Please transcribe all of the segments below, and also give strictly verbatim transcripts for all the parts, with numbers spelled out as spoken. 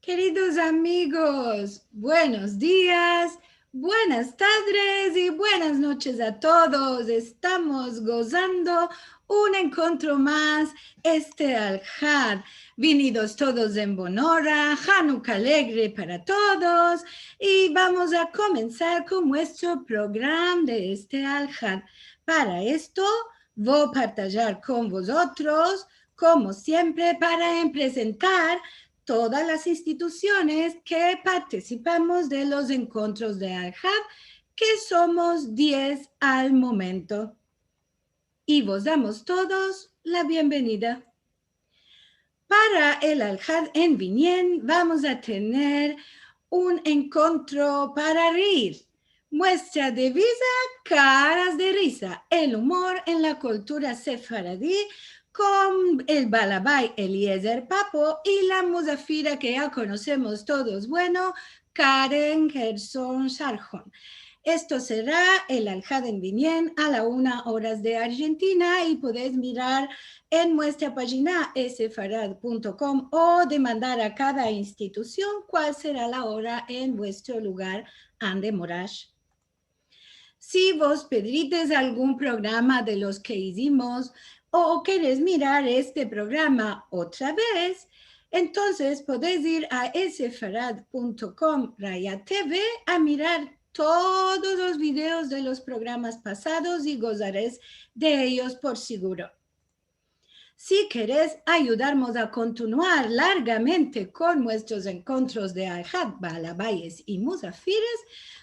Keridos amigos, buenos dias, buenas tadres i buenas noches a todos. Estamos gozando un enkontro mas este Alhad. Vinidos todos en bon ora, Hanuka alegre para todos. I vamos a komensar kon muestro programa de este Alhad. Para esto, vo partajar kon vozotros, komo siempre, para prezentar todas las institusiones ke partisipamos de los enkontros de Alhad, ke somos diez al momento. I vos damos todos la bienvenida. Para el Alhad en vinien vamos a tener un enkontro para rir. Muestra de viza, karas de riza, el umor en la kultura sefaradi, kon el balabay Eliezer Papo i la muzafira ke ya konosemos todos, bueno, Karen Gerson Sharhon. Esto sera el Alhad en vinien a la una oras de Arjentina i podes mirar en muestra pajina sefarad punto kom o demandar a kada institusion kual sera la ora en vuestro lugar ande morash. Si vos perdides algun programa de los ke izimos o keres mirar este programa otra vez, entonses podes ir a sefarad punto kom raya TV a mirar todos los videos de los programas pasados i gozares de eyos por siguro. Si keres ayudarmos a kontinuar largamente kon muestros enkontros de Alhad, balabayes i muzafires,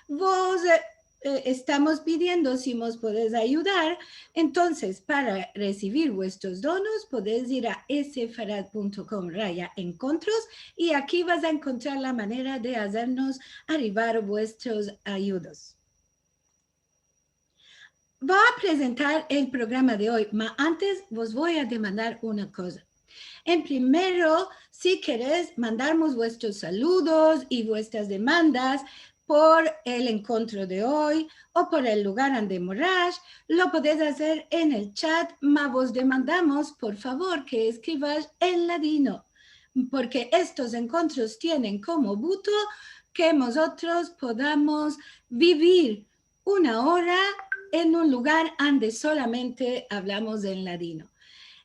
vos, eh, eh, estamos pidiendo si mos podes ayudar. Entonses, para resivir vuestros donos, podes ir a sefarad punto kom raya enkontros i aki vas a enkontrar la manera de azernos arrivar vuestros ayudos. Vo a prezentar el programa de oy, ma antes vos vo a demandar una koza. En primero, si keres mandarmos vuestros saludos i vuestras demandas por el enkontro de oy o por el lugar ande morash, lo podes azer en el chat, ma vos demandamos, por favor, ke eskrivas en ladino, porke estos enkontros tienen komo buto ke mozotros podamos bivir una ora en un lugar ande solamente avlamos en ladino.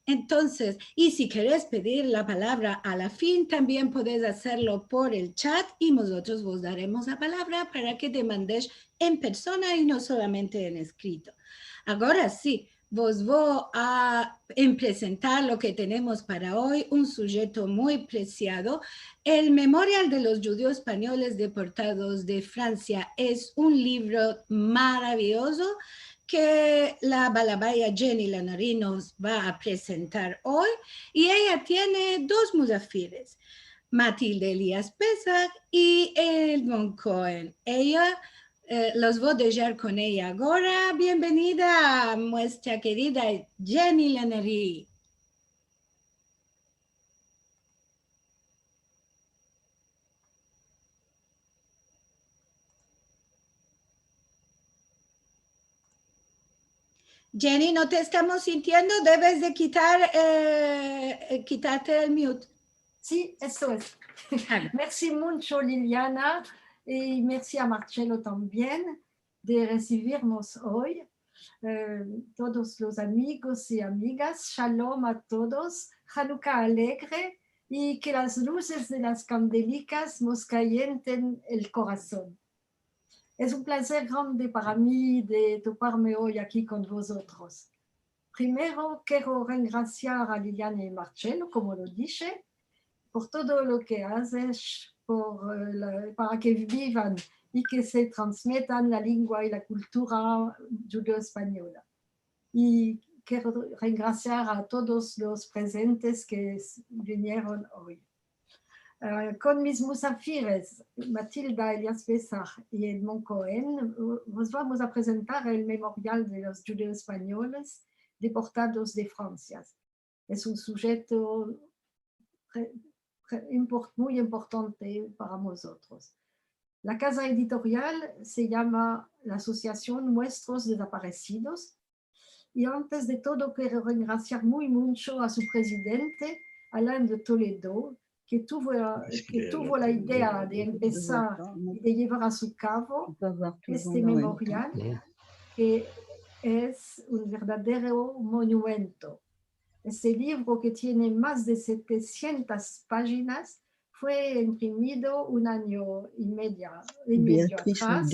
Entonses, i si keres pedir la palavra a la fin, tambien podes azerlo por el chat i mozotros vos daremos la palavra para ke demandesh en persona i no solamente en eskrito. Agora si, vos vo a prezentar lo ke tenemos para oy, un sujeto muy presiado. El Memorial de los Djudios Espanyoles Deportados de Fransia es un livro maraviyozo ke la balabaya Jenny Lanari nos va a prezentar oy, i eya tiene dos muzafires, Matilde Elias Pesach i Edmond Cohen. Eya eh, los vo dejar kon eya agora. Bienvenida, muestra kerida Jenny Lanari. Jenny, no te estamos sintiendo, deves de kitar, eh, eh, kitarte el mute. Si, esto es. Mersi muncho, Liliana, i mersi a Marcelo tambien de resivirmos oy. Eh, todos los amigos i amigas, shalom a todos, Hanuka alegre, i ke las luzes de las kandelikas mos kayenten el korason. Es un plazer grande para mi de toparme oy aki kon vozotros. Primero, kero rengrasiar a Liliana i Marcelo, komo lo dishe, por todo lo ke azesh por, eh, la, para ke bivan i ke se transmetan la lengua i la kultura djudeo-espanyola. I kero rengrasiar a todos los prezentes ke s-, vinieron oy. Eh, kon mis muzafires, Matilda Elias Pesach i Edmond Cohen, vo-, vos vamos a prezentar el Memorial de los Djudeo-Espanyoles Deportados de Fransia. Es un sujeto re-, re-, import-, muy importante para mozotros. La kaza editorial se yama la Asosiasion Muestros Dezaparesidos, i antes de todo kero rengrasiar muy muncho a su prezidente, Alain de Toledo, ke tuvo, ke tuvo la idea de empesar i de yevar a su kavo este memorial, ke es un verdadero monumento. Este livro, ke tiene mas de setesientas pajinas, fue imprimido un anyo i medio, i medio atras,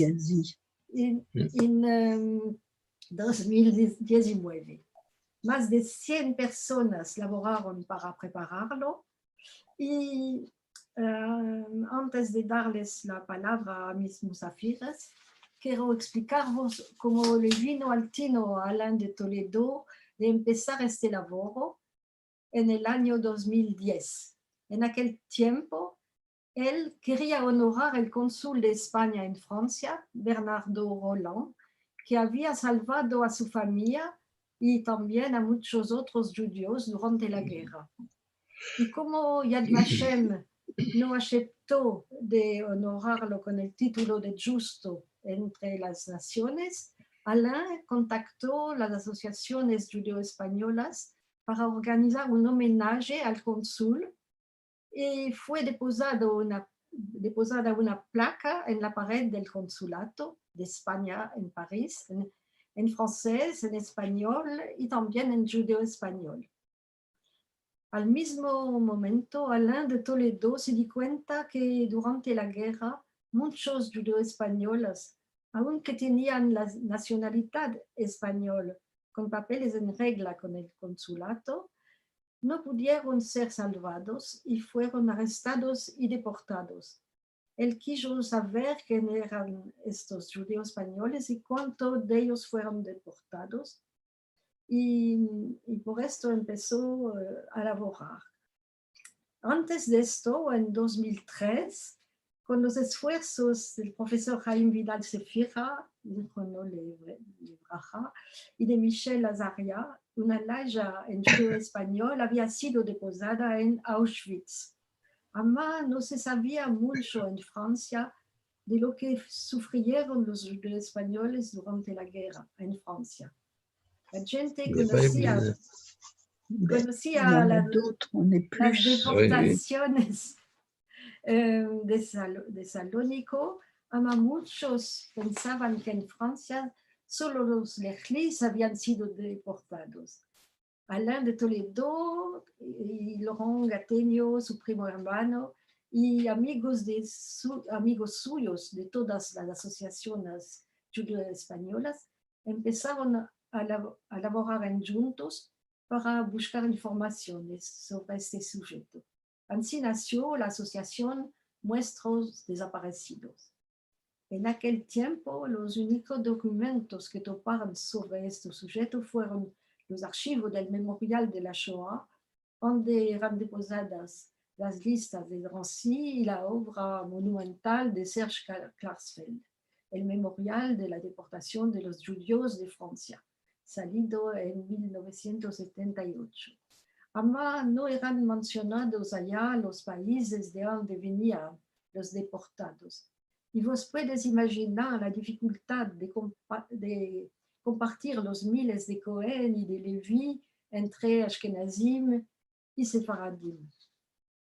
en, en, em, dos mil diez-, dizinueve. Mas de sien personas lavoraron para prepararlo i, em, antes de darles la palavra a mis musafires, kero eksplikarvos komo le vino al tino a Alain de Toledo de empesar este lavoro en el anyo dos mil diez. En akel tiempo, el keria onorar el konsul de Espanya en Fransia, Bernardo Roland, ke avia salvado a su famiya i tambien a munchos otros djudios durante la gerra. I komo Yad Vashem no asepto de onorarlo kon el titulo de djusto entre las nasiones, Alain kontakto las asosiasiones djudeo-espanyolas para organizar un omenaje al konsul i fue depozado una, depozada una plaka en la pared del konsulato de Espanya en Paris, en, en fransez, en espanyol i tambien en djudeo-espanyol. Al mizmo momento, Alain de Toledo se di kuenta ke durante la gerra munchos djudeo-espanyolas, aunke tenian la nasionalidad espanyola, kon papeles en regla kon el konsulato, no pudieron ser salvados i fueron arestados i deportados. El kijo saver ken eran estos djudeo-espanyoles i kuanto de eyos fueron deportados, i, i por esto empeso, eh, a lavorar. Antes de esto, en dos mil tres, kon los esfuersos del profesor Haim Vital Sefira, zichrono livraha, i de Michel Azarya, una laya en djudeo-espanyol avia sido depozada en Auschwitz. Ama no se savia muncho en Fransia de lo ke sufrieron los djudeo-espanyoles durante la gerra en Fransia. La djente konosia, konosia la, las deportasiones, eh, de Salo-, de Saloniko, ama munchos pensavan ke en Fransia solo los Lechlis avian sido deportados. Alain de Toledo i Laurent Gategno, su primo ermano, i amigos de su, amigos suyos de todas las asosiasiones djudeo-espanyolas, empesaron a, a lav-, a lavorar endjuntos para bushkar informasiones sovre este sujeto. Ansi nasio la asosiasion Muestros Desaparesidos. En akel tiempo, los unikos dokumentos ke toparon sovre este sujeto fueron los arshivos del Memorial de la Shoa, onde eran depozadas las listas de Drancy i la ovra monumental de Serge Kla-, Klarsfeld, el Memorial de la Deportasion de los Djudios de Fransia, salido en mil novesientos setenta i ocho. Ama no eran mensionados aya los paizes de onde venian los deportados. I vos puedes imajinar la difikultad de kompa-, de kompartir los miles de Kohen i de Levi entre Ashkenazim i Sefaradim.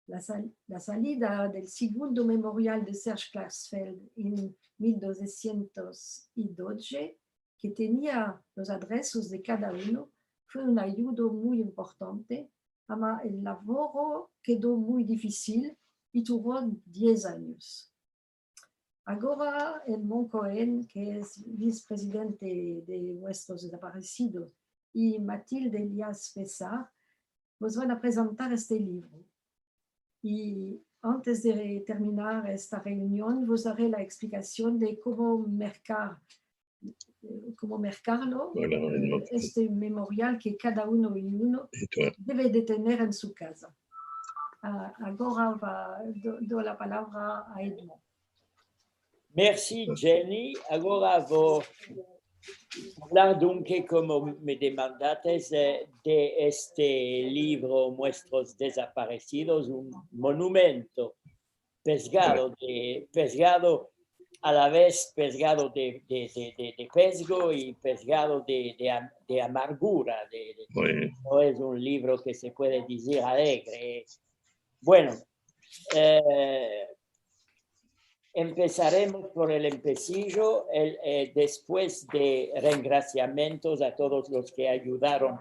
La sal-, la salida del segundo memorial de Serge Klarsfeld en mil dosesientos i dodje, ke tenia los adresos de kada uno, fue un ayudo muy importante, ama el lavoro kedo muy difisil i duró diez anyos. Agora Edmond Cohen, ke es visprezidente de Muestros Desaparesidos, i Matilde Elias Pessard vos van a prezentar este livro. I antes de terminar esta reunion, vos dare la eksplikasion de komo merkar, eh, komo merkarlo, eh, este memorial ke kada uno i uno deve de tener en su kaza. A-, agora va, do, do la palavra a Edmond. Mersi, Jenny. Agora vo avlar dunke, komo me demandates, eh, de este livro, Muestros Desaparesidos, un monumento, pesgado de, pesgado a la vez, pesgado de, de, de, de, de pesgo i pesgado de, de am-, de amargura, de, de, no es un livro ke se puede dizir alegre. Bueno, Eh, empesaremos por el empesijo, el, eh, despues de rengrasiamentos a todos los ke ayudaron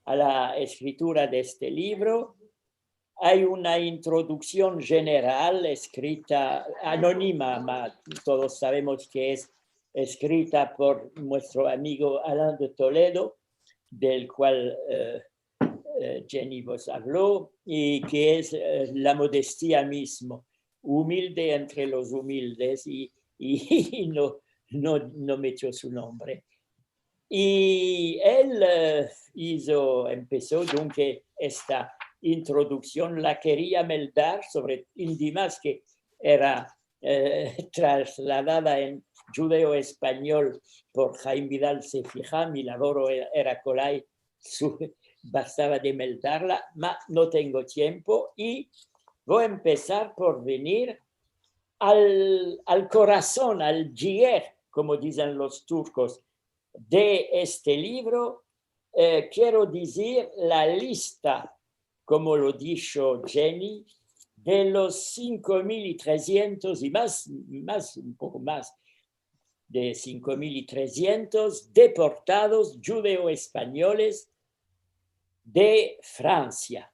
a la eskritura de este livro. Ay una introduksion jeneral eskrita, anonima, ma todos savemos ke es eskrita por muestro amigo Alain de Toledo, del kual, eh, eh, Jenny vos avlo, i ke es, eh, la modestia mizmo, umilde entre los umildes, i, i, i no, no, no metio su nombre. I el, eh, izo, empeso, dunke, esta introduksion la keria meldar, sovre, i demas ke era, eh, trasladada en djudeo-espanyol por Haim Vidal Sefira, mi lavoro era, era kolay, su, bastava de meldarla, ma no tengo tiempo, i vo a empesar por venir al, al korason, al ciğer, komo dizen los turkos, de este livro, eh, kero dizir la lista, komo lo disho Jenny, de los sinko mil i tresientos i mas, mas, un poko mas de sinko mil i tresientos deportados djudeo-espanyoles de Fransia.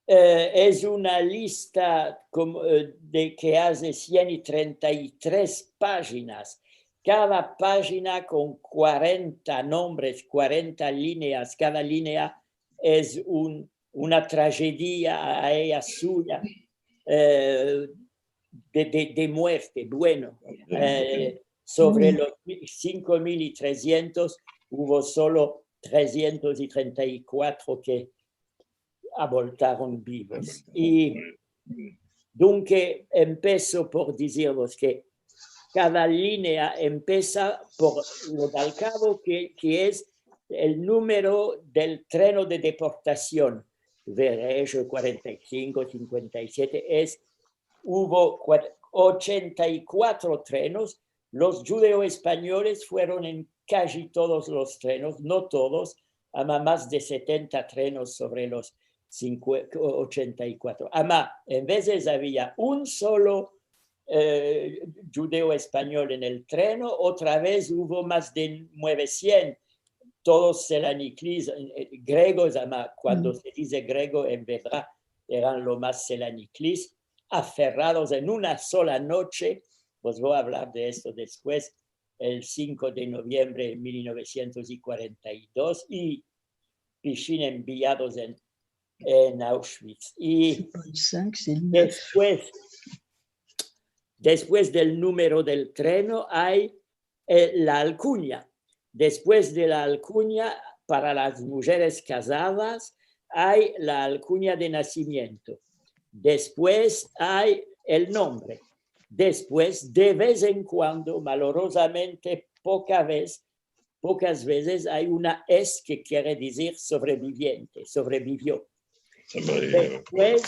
Eh, es una lista komo, eh, de ke aze sien i trenta i tres pajinas, kada pajina kon kuarenta nombres, kuarenta lineas, kada linea es un, una trajedia a eya suya, eh, de, de, de muerte. Bueno, eh, sovre los mi-, sinko mil i tresientos, uvo solo tresientos i trenta i kuatro ke aboltaron bivos. I dunke empeso por dizirvos ke kada linea empesa por lo dal kavo ke, ke es el numero del treno de deportasion. Verejo kuarenta i sinko, sinkuenta i siete, es, uvo kua-, ochenta i kuatro trenos. Los djudeo-espanyoles fueron en kaji todos los trenos, no todos, ama mas de setenta trenos sovre los sinkue-, ochenta i kuatro. Ama, en vezes avia un solo, eh, djudeo-espanyol en el treno, otra vez uvo mas de muevesien, todos selaniklis, eh, gregos, ama kuando se dize grego, en verdad, eran lo mas selaniklis, aferrados en una sola noche. Vos vo a avlar de esto despues, el sinko de noviembre de mil novesientos i kuarenta i dos, i pishin enviados en, en Auschwitz. I despues, despues del numero del treno ay, eh, la alkunya. Despues de la alkunya, para las mujeres kazadas, ay la alkunya de nasimiento. Despues ay el nombre. Despues, de vez en kuando, malorozamente, poka vez, pokas vezes, ay una S ke kere dizir sovreviviente, sovrevivio. Despues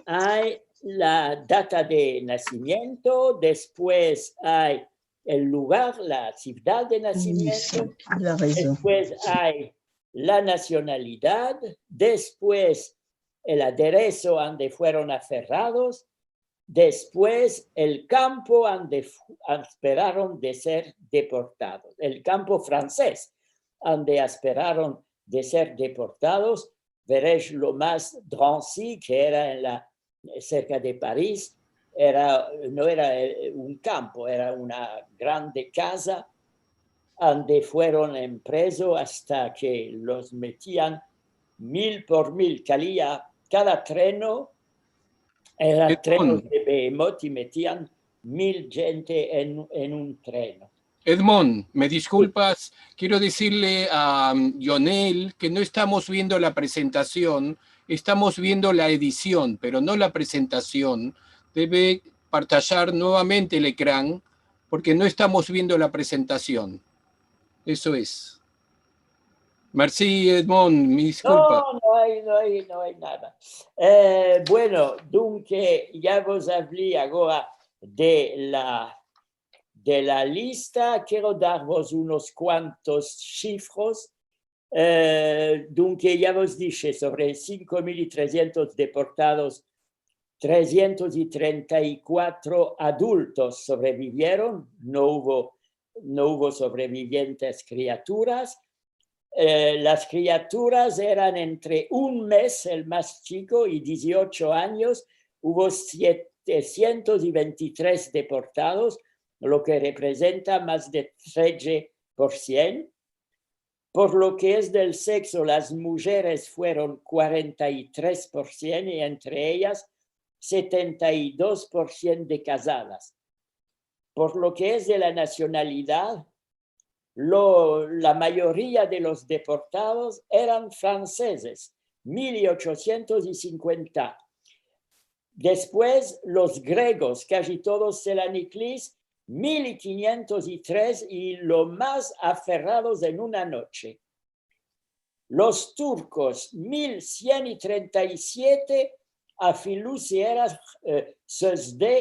ay la data de nasimiento, despues ay el lugar, la sivdad de nasimiento, despues ay la nasionalidad, despues el adereso ande fueron aferrados, despues el kampo ande fu-, asperaron de ser deportados, el kampo franses ande asperaron de ser deportados, veresh lo mas Drancy, ke era en la, serka de Paris, era, no era, eh, un kampo, era una grande kaza, ande fueron en prezo asta ke los metian mil por mil, kalia, kada treno, era trenos de behemot i metian mil djente en, en un treno. Edmond, me disculpas, quiero decirle a, mm, Lionel que no estamos viendo la presentación, estamos viendo la edición, pero no la presentación. Debe partajar nuevamente el ecrán porque no estamos viendo la presentación. Eso es. Merci, Edmond, mi disculpa. No, no ay, no ay, no ay nada. Eh, bueno, dunke, ya vos avli agora de la, de la lista. Kero darvos unos kuantos shifros. Eh, dunke, ya vos dishe, sovre sinko mil i tresientos deportados, tresientos i trenta i kuatro adultos sovrevivieron, no uvo, no uvo sovrevivientes kriaturas. Eh, las kriaturas eran entre un mez, el mas chiko, i diziocho anyos. Uvo sietesientos i ventitres deportados, lo ke reprezenta mas de tredje por sien. Por lo ke es del sekso, las mujeres fueron kuarenta i tres por sien, i entre eyas setenta i dos por sien de kazadas. Por lo ke es de la nasionalidad, lo, la mayoria de los deportados eran fransezes, mil i ochosientos i sinkuenta. Despues, los gregos, kaji todos Selaniklis, mil i kinyentos i tres, i lo mas aferrados en una noche. Los turkos, mil sien i trenta i siete, afilu si era, eh, sözde,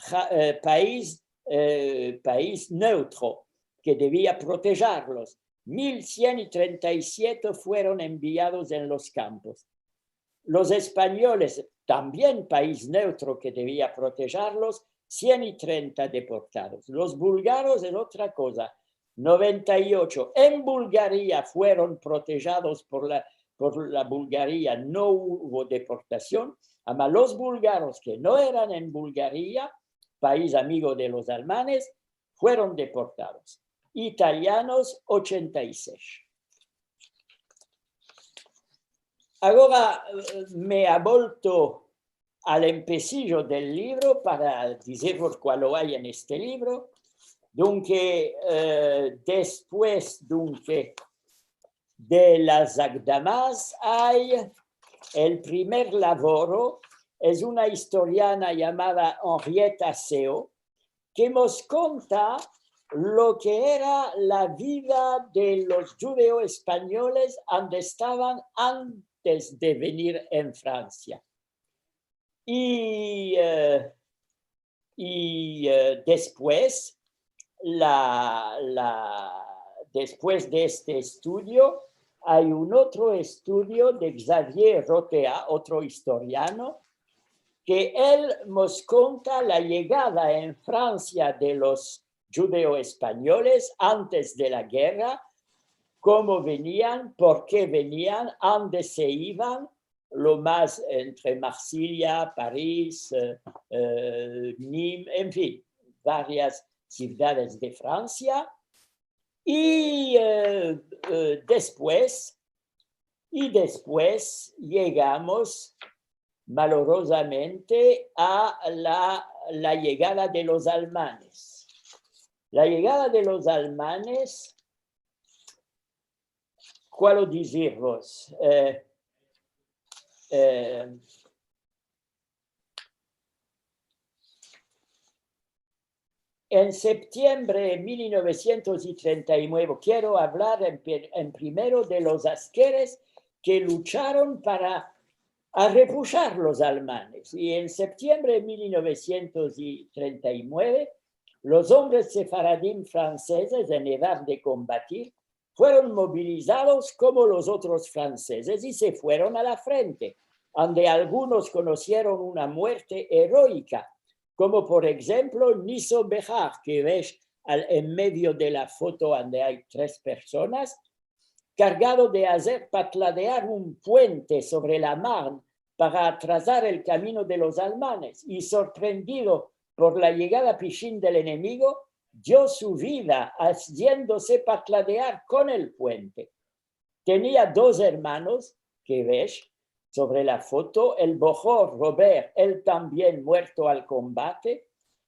ja, eh, pais, eh, pais neutro, ke devia protejarlos. Mil sien i trenta i siete fueron enviados en los kampos. Los espanyoles, tambien pais neutro ke devia protejarlos, sien i trenta deportados. Los bulgaros es otra koza, noventa i ocho. En Bulgaria fueron protejados por la, por la Bulgaria, no uvo deportasion, ama los bulgaros ke no eran en Bulgaria, pais amigo de los almanes, fueron deportados. Italianos, ochenta i sesh. Agora, eh, me abolto al empesijo del livro para dizervos kualo ay en este livro. Dunke, eh, despues, dunke, de las akdamas ay el primer lavoro, es una istoriana yamada Henrietta Seo, ke mos konta lo ke era la vida de los djudeo-espanyoles ande estavan antes de venir en Fransia. I, eh, i, eh, despues, la, la, despues de este estudio, ay un otro estudio de Xavier Rotea, otro istoriano, ke el mos konta la yegada en Fransia de los djudeo-espanyoles antes de la gerra, komo venian, por ke venian, ande se ivan, lo mas entre Marsella, Paris, eh, eh, Nîmes, en fin, varias sivdades de Fransia. I, eh, eh, despues, i despues yegamos, malorozamente, a la, la yegada de los almanes. La yegada de los almanes, kualo dizervos, eh, eh, en septiembre de mil novesientos i trenta i mueve, kiero avlar en pe-, en primero de los askeres ke lucharon para arrepushar los almanes. I en septiembre de mil novesientos i trenta i mueve, los ombres sefaradim fransezes en edad de kombatir fueron movilizados komo los otros fransezes i se fueron a la frente, ande algunos konosieron una muerte eroika, komo por enshemplo Niso Behar, ke vesh al, en medio de la foto ande ay tres personas, kargado de azer patladear un puente sovre la Marne para atrasar el kamino de los almanes, i sorprendido por la yegada pishin del enemigo, dio su vida aziendose patladear kon el puente. Tenia dos ermanos, ke vesh sovre la foto, el bohor Robert, el tambien muerto al kombate,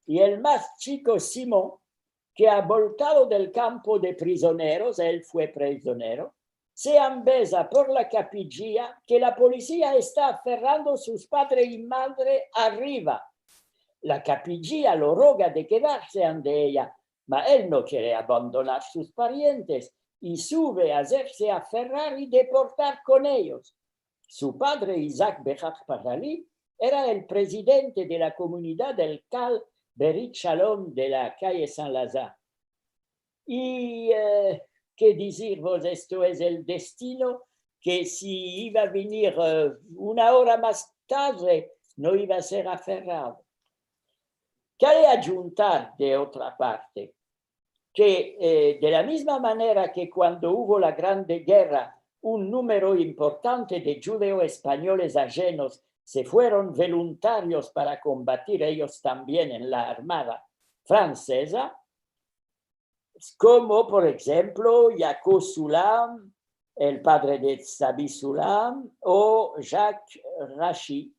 i el mas chiko Simon, ke aboltado del kampo de prizoneros, el fue prizonero, se ambeza por la kapidjia ke la polisia esta aferrando sus padre i madre arriva. La kapidjia lo roga de kedarse ande eya, ma el no kiere abandonar sus parientes i suve a azerse aferrar i deportar kon eyos. Su padre, Isaac Behar Parali, era el prezidente de la komunidad del Kal Berit Shalom de la kaye Saint-Lazare. I, eh, ke dizirvos, esto es el destino, ke si iva a venir, eh, una ora mas tadre, no iva a ser aferrado. Kale ayuntar, de otra parte, ke, eh, de la mizma manera ke kuando uvo la Grande Gerra, un numero importante de djudeo-espanyoles ajenos se fueron voluntarios para kombatir eyos tambien en la armada franseza, komo, por enshemplo, Yaco Soulam, el padre de Tsabi Soulam, o Jacques Rachy.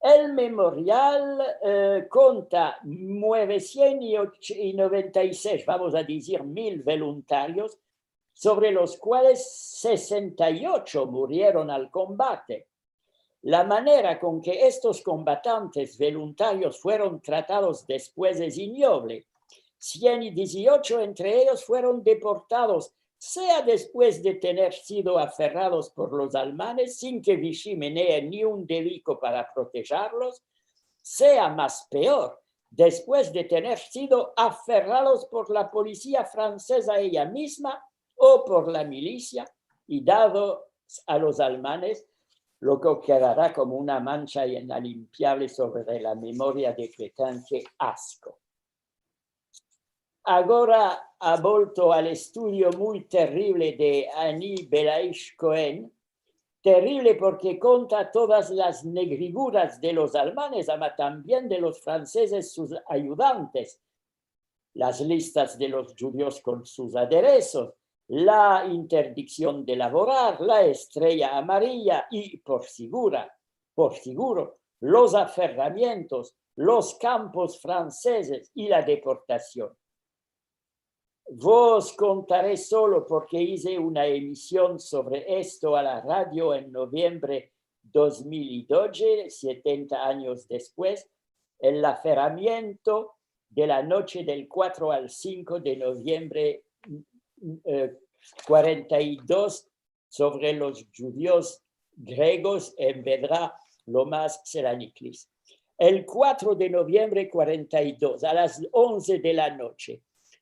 El Memorial, eh, konta mueve sien i och-, i noventa i sesh, vamos a dizir, mil voluntarios, sovre los kuales sesenta i ocho murieron al kombate. La manera kon ke estos kombatantes voluntarios fueron tratados despues es ignoble. Sien i diziocho entre eyos fueron deportados, sea despues de tener sido aferrados por los almanes sin ke Vichy menea ni un deliko para protejarlos, sea mas peor, despues de tener sido aferrados por la polisia franseza eya mizma o por la milisia i dados a los almanes, lo ke kedara komo una mancha inalimpiavle sovre la memoria de Petain. Ke asko. Agora a volto al estudio muy terrivle de Annie Belaïch-Cohen, terrivle porke konta todas las negriguras de los almanes, ama tambien de los fransezes sus ayudantes, las listas de los djudios kon sus aderesos, la interdiksion de lavorar, la estreya amarilla i, por sigura, por siguro, los aferramientos, los kampos fransezes i la deportasion. Vos kontare solo porke ize una emision sovre esto a la radio en noviembre dos mil i doje, setenta anyos despues, el aferramiento de la noche del kuatro al sinko de noviembre, eh, kuarenta i dos, sovre los djudios gregos en Vedra, Lomas, Selaniklis. El kuatro de noviembre kuarenta i dos, a las onze de la noche,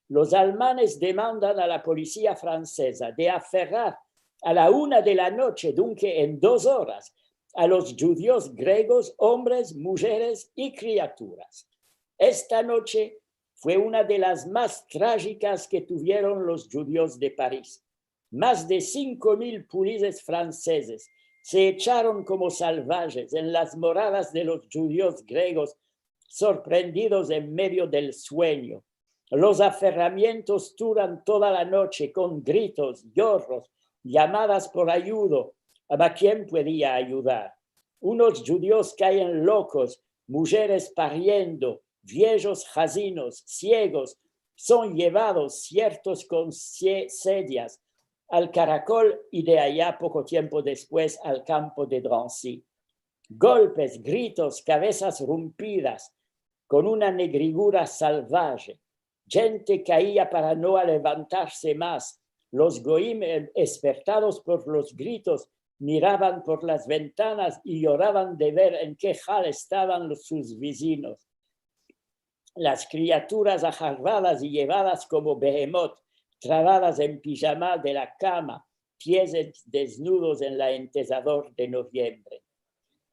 los almanes demandan a la polisia franseza de aferrar a la una de la noche, dunke en dos oras, a los djudios gregos, ombres, mujeres i kriaturas. Esta noche fue una de las mas trajikas ke tuvieron los djudios de Paris. Mas de sinko mil pulises fransezes se echaron komo salvajes en las moradas de los djudios gregos, sorprendidos en medio del suenyo. Los aferramientos duran toda la noche kon gritos, yorros, yamadas por ayudo, ama kien puedia ayudar. Unos djudios kaen lokos, mujeres pariendo, viejos hazinos, siegos, son yevados siertos kon sie-, sedias al Karakol i de aya, poko tiempo despues, al kampo de Drancy. Golpes, gritos, kavesas rompidas, kon una negrigura salvaje. Djente kaia para no levantarse mas. Los goim, eh, espertados por los gritos, miravan por las ventanas i yoravan de ver en ke hal estavan los, sus vizinos. Las kriaturas aharradas i yevadas komo behemot, travadas en pijama de la kama, pies desnudos en la entezador de noviembre.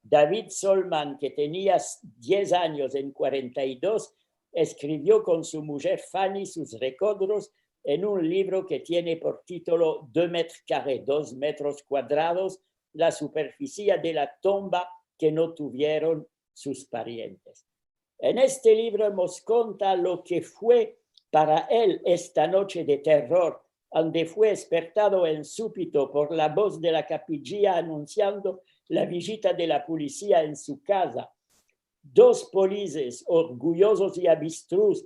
David Solman, ke tenia diez anyos en kuarenta i dos, eskrivio kon su mujer Fanny sus rekodros en un livro ke tiene por titolo Deux mètres carrés, dos metros kuadrados, la superfisie de la tomba ke no tuvieron sus parientes. En este livro mos konta lo ke fue para el esta noche de terror, ande fue espertado en supito por la vos de la kapijia anunsiando la vijita de la polisia en su kaza. Dos polises, orguyozos i avistruz,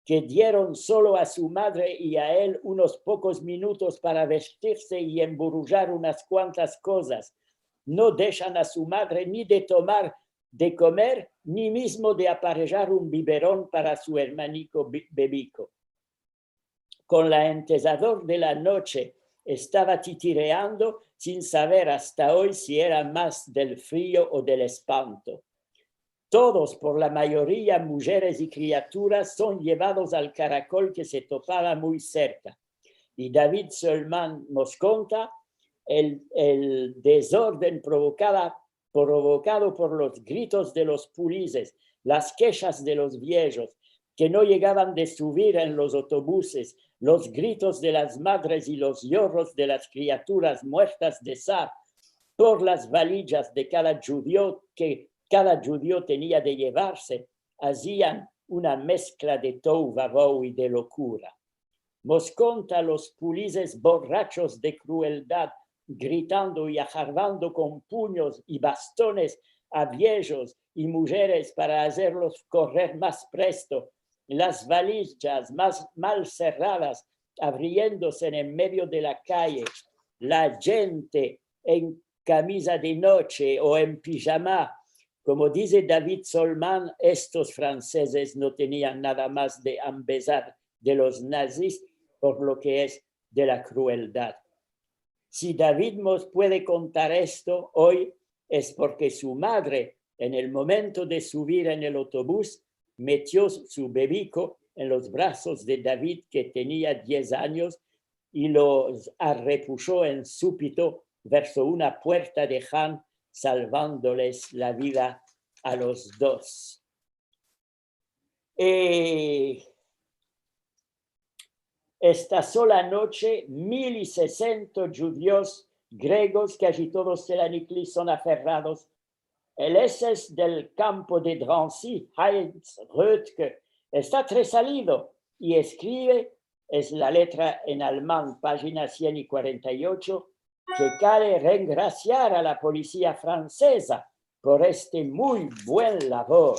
ke dieron solo a su madre i a el unos pokos minutos para vestirse i emburujar unas kuantas kozas, no deshan a su madre ni de tomar de komer, ni mizmo de aparejar un biberon para su ermaniko bi-, bebiko. Kon la entezador de la noche estava titireando sin saver asta oy si era mas del frio o del espanto. Todos, por la mayoria mujeres i kriaturas, son yevados al karakol ke se topava muy serka. I David Solman mos konta el, el dezorden provokada, provokado por los gritos de los pulises, las keshas de los viejos, ke no yegavan de suvir en los otobuses, los gritos de las madres i los yorros de las kriaturas muertas de sad, por las valijas de kada djudio ke kada djudio tenia de yevarse, azian una meskla de tohu vavohu i de lokura. Mos konta los pulises borrachos de krueldad, gritando i aharvando kon punyos i bastones a viejos i mujeres para azerlos korrer mas presto, las valijas mas mal serradas avriendose en medio de la kaye, la djente en kamiza de noche o en pijama. Komo dize David Solman, estos fransezes no tenian nada mas de ambezar de los nazis por lo ke es de la krueldad. Si David mos puede kontar esto oy, es porke su madre, en el momento de suvir en el otobus, metio su bebiko en los brazos de David, ke tenia diez anyos, i los arrepusho en supito verso una puerta de han, salvandoles la vida a los dos. Eh, esta sola noche, mil i sesenta djudios gregos, kaji todos Selanikli, son aferrados. El eses del kampo de Drancy, Heinz Rötke, esta tresalido i eskrive, es la letra en alman, pajina sien i kuarenta i ocho, ke kale rengrasiar a la polisia franseza por este muy buen lavor.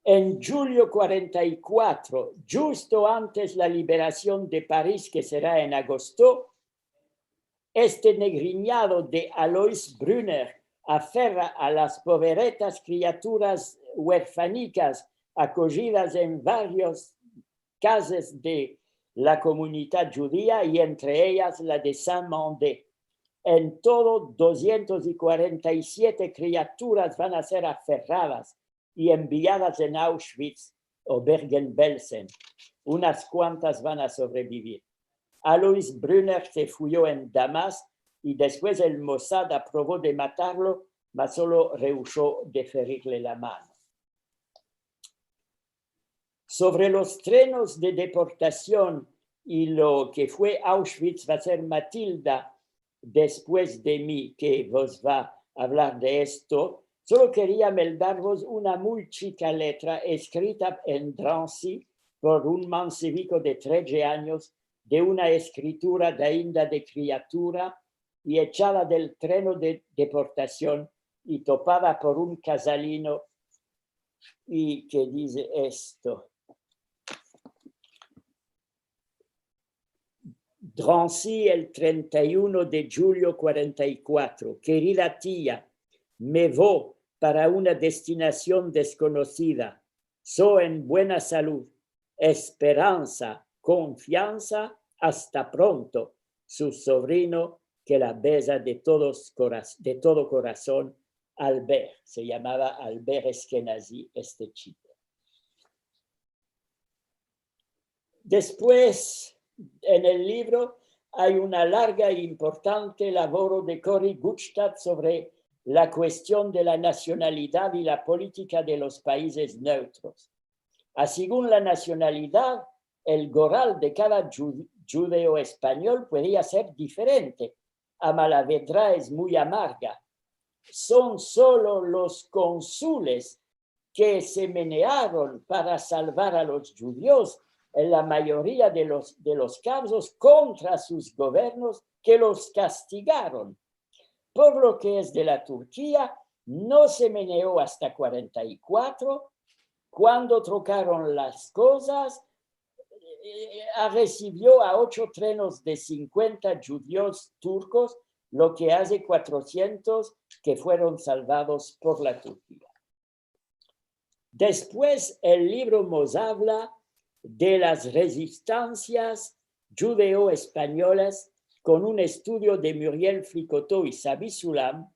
En djulio kuarenta i kuatro, djusto antes la liberasion de Paris, ke sera en agosto, este negrinyado de Alois Brunner aferra a las poveretas kriaturas uerfanikas akojidas en varios kazas de la komunidad djudia i entre eyas la de Saint-Mandé. En todo, dosientos i kuarenta i siete kriaturas van a ser aferradas i enviadas en Auschwitz o Bergen-Belsen. Unas kuantas van a sovrevivir. Alois Brunner se fuyo en Damas i despues el Mossad aprovo de matarlo, mas solo rehusho de ferirle la mano. Sovre los trenos de deportasion i lo ke fue Auschwitz, va ser Matilda, despues de mi, ke vos va avlar de esto. Solo keria meldarvos una muy chika letra eskrita en Drancy por un manseviko de tredje anyos, de una eskritura de ainda de kriatura i echada del treno de deportasion i topada por un kazalino i ke dize esto. Drancy, el trenta i uno de djulio kuarenta i kuatro. Kerida tia, me vo para una destinasion deskonosida. So en buena salud, esperansa, konfiansa, asta pronto, su sovrino ke la beza de todos koras-, de todo korason, Albert. Se yamava Albert Eskenazi este chiko. Despues, en el livro, ay una larga i importante lavoro de Cory Gutstadt sovre la kuestion de la nasionalidad i la politika de los paizes neutros. A segun la nasionalidad, el goral de kada dju-, djudeo-espanyol puedia ser diferente. Ama la vedra es muy amarga. Son solo los konsules ke se menearon para salvar a los djudios en la mayoria de los, de los kazos kontra sus governos ke los kastigaron. Por lo ke es de la Turkia, no se meneo asta kuarenta i kuatro, kuando trokaron las kozas, eh, a, resivio a ocho trenos de sinkuenta djudios turkos, lo ke aze kuatrosientos ke fueron salvados por la Turkia. Despues, el livro mos avla de las rezistansias djudeo-espanyolas kon un estudio de Muriel Flicoteaux i Sabi Soulam,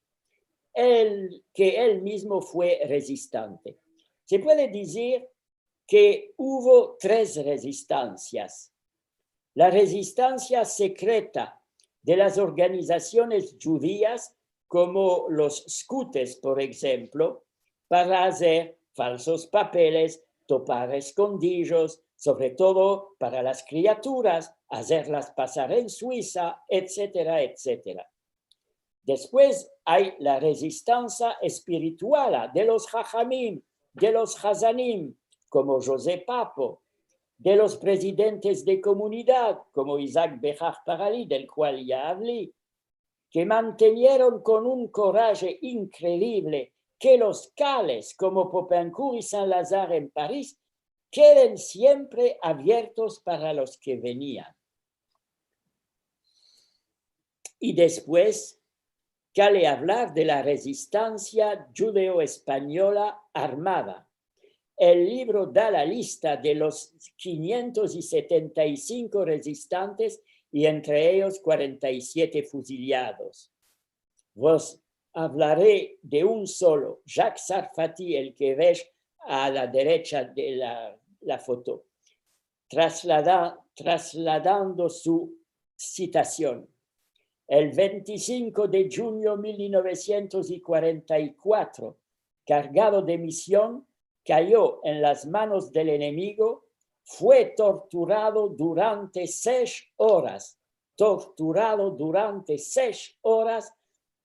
el, ke el mizmo fue rezistante. Se puede dizir ke uvo tres rezistansias. La rezistansia sekreta de las organizasiones djudias, komo los skutes, por enshemplo, para azer falsos papeles, topar eskondijos, sovre todo para las kriaturas, azerlas pasar en Suisa, etsetera, etsetera. Despues ay la rezistansia espirituala de los hahamim, de los hazanim, komo José Papo, de los prezidentes de komunidad, komo Isaac Behar Parali, del kual ya avli, ke mantenieron kon un koraje inkredivle ke los kales, komo Popincourt i Saint-Lazare en Paris, keden siempre aviertos para los ke venian. I despues, kale avlar de la rezistansia djudeo-espanyola armada. El livro da la lista de los kinientos i setenta i sinko rezistantes i entre eyos kuarenta i siete fuzilados. Vos avlare de un solo, Jacques Sarfati, el ke vesh a la derecha de la, la foto, traslada-, trasladando su sitasion. El vente i sinko de djunyo mil novesientos i kuarenta i kuatro, kargado de mision, kayo en las manos del enemigo, fue torturado durante sesh oras, torturado durante sesh oras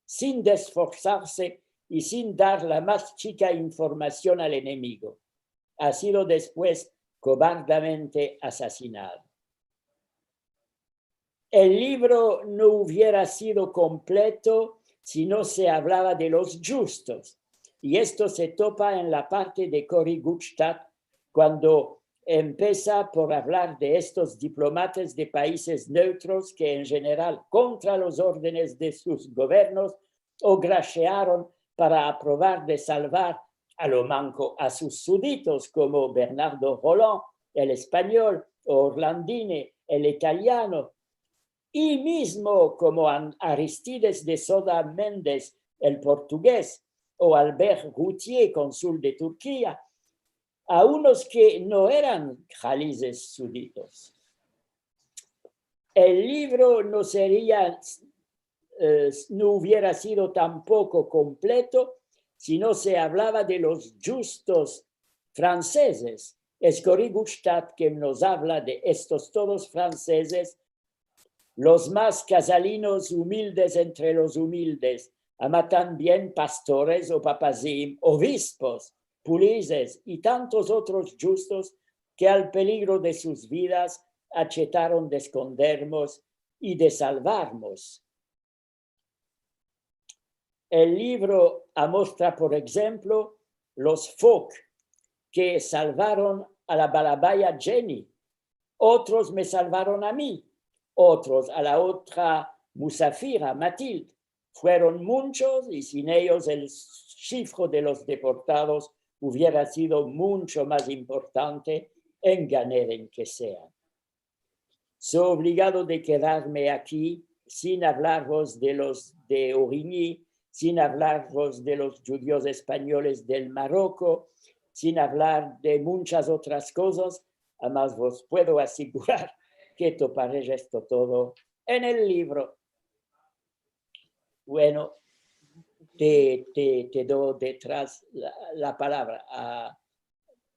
sin desforzarse i sin dar la mas chika informasion al enemigo. Ha sido despues kobardamente asasinado. El livro no uviera sido kompleto si no se avlava de los djustos, i esto se topa en la parte de Cory Gutstadt, kuando empesa por avlar de estos diplomatas de paizes neutros ke, en jeneral, kontra los ordenes de sus governos, ograshearon para aprovar de salvar a lo manko a sus suditos, komo Bernardo Roland, el espanyol, o Orlandini, el italiano, i mizmo komo An-, Aristides de Sousa Mendes, el portugez, o Albert Routier, konsul de Turkia, a unos ke no eran halizes suditos. El livro no seria, eh, no uviera sido tampoko kompleto si no se avlava de los djustos fransezes. Es Cory Gutstadt ke mos avla de estos todos fransezes, los mas kazalinos, umildes entre los umildes, ama tambien pastores o papazim, ovispos, pulizes i tantos otros djustos ke al peligro de sus vidas achetaron de eskondermos i de salvarmos. El livro amostra, por enshemplo, los Fock ke salvaron a la balabaya Jenny. Otros me salvaron a mi, otros a la otra musafira, Matilde. Fueron munchos, i sin eyos el shifro de los deportados uviera sido muncho mas importante en Ganeden ke sean. So obligado de kedarme aki sin avlarvos de los de Origny, sin avlarvos de los djudios espanyoles del Maroko, sin avlar de munchas otras kozas, amas vos puedo asigurar ke toparesh esto todo en el livro. Bueno, te, te, te do detras la, la palavra a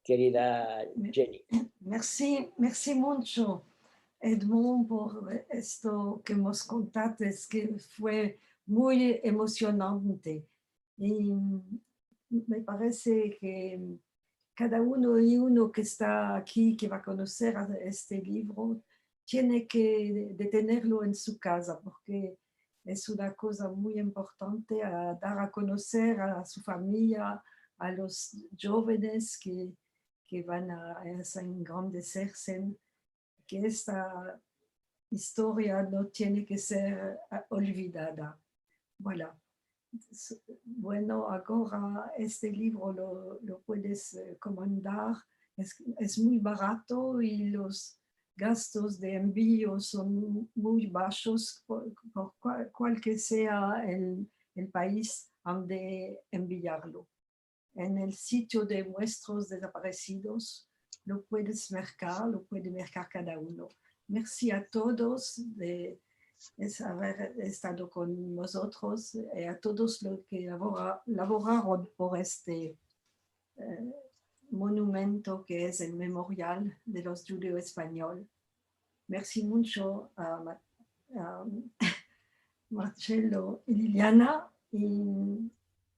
kerida Jenny. Mersi, mersi muncho, Edmond, por esto ke mos kontates, ke fue muy emosionante. I me parese ke kada uno i uno ke esta aki, ke va a konoser a este livro, tiene ke de tenerlo en su kaza, porke es una koza muy importante a dar a konoser a su famiya, a los djovenes ke, ke van a, a engrandeserse, ke esta istoria no tiene ke ser, eh, olvidada. Voilà. S-, bueno, agora este livro lo, lo puedes, eh, komandar. Es, es muy barato i los gastos de envio son mu-, muy bashos por, por kual, kual ke sea el, el pais ande enviarlo. En el sitio de muestros desaparesidos lo puedes merkar, lo puede merkar kada uno. Mersi a todos de es-, aver estado kon mozotros, i a todos lo ke lavora-, lavoraron por este, eh, monumento ke es el memorial de los djudeo-espanyol. Mersi muncho a Ma-, a Marcelo i Liliana, i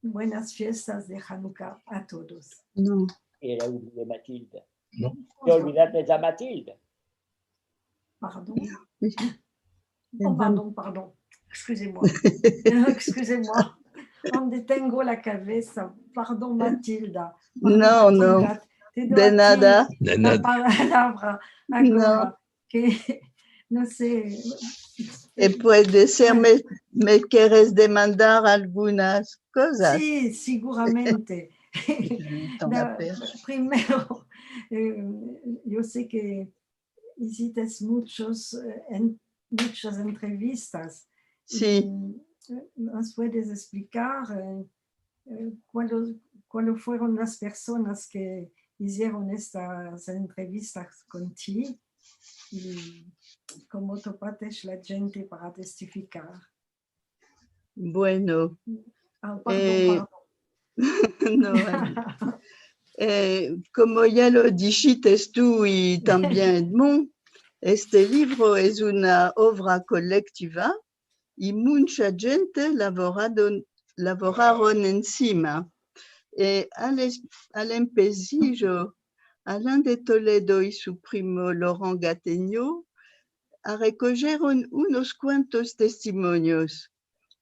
buenas fiestas de Hanuka a todos. No. Era un de Matilda. No. Te olvidates a Matilda. Pardon? Oh, pardon, pardon. Excusez-moi. Excusez-moi. Onde tengo la kavesa? Pardon, Matilda. Pardon, no, no. Matilda. Te doy a ti la palavra. De nada. Agora ke, no se. E puede ser me, me keres demandar algunas kozas. Si, siguramente. Primero, eh, yo se ke izites munchos, eh, en-, munchas entrevistas. Si. I, eh, mos puedes esplikar, eh, eh, kualo, kualo fueron las personas ke izieron estas entrevistas kon ti i komo topates la djente para testifikar? Bueno, ah, pardon, eh, pardon. No, eh, komo ya lo dishites tu i tambien Edmond, este livro es una ovra kolektiva i muncha djente lavoradon-, lavoraron ensima. E al es-, al empesijo, Alain de Toledo i su primo Laurent Gategno arrekojeron unos kuantos testimonios.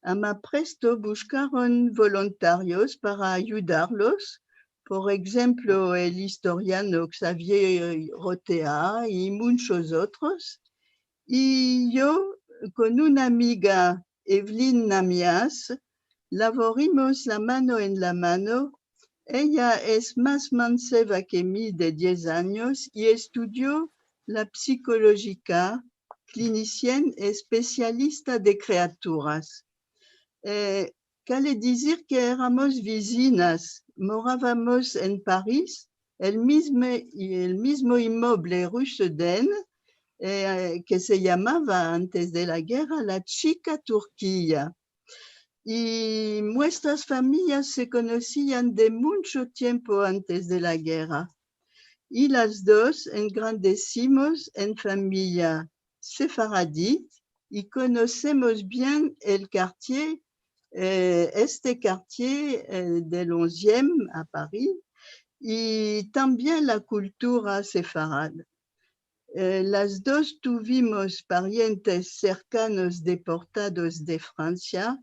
Ama presto bushkaron volontarios para ayudarlos, por enshemplo, el istoriano Xavier Roteas i munchos otros, i yo, kon una amiga, Evelyne Namias, lavorimos la mano en la mano. Eya es mas manseva ke mi de diez anyos i estudio la psikolojika, klinisien espesialista de kreaturas. Eh, kale dizir ke eramos vizinas, moravamos en Paris, el mizmo, el mizmo imoble, rue Sedan, eh, ke se yamava antes de la gerra la Chika Turkia. I muestras famiyas se konosian de muncho tiempo antes de la gerra. I las dos engrandesimos en famiya sefaradi i konosemos bien el kartie, eh, este kartie, eh, del onzième a Paris, i tambien la kultura sefarad. Eh, las dos tuvimos parientes serkanos deportados de Fransia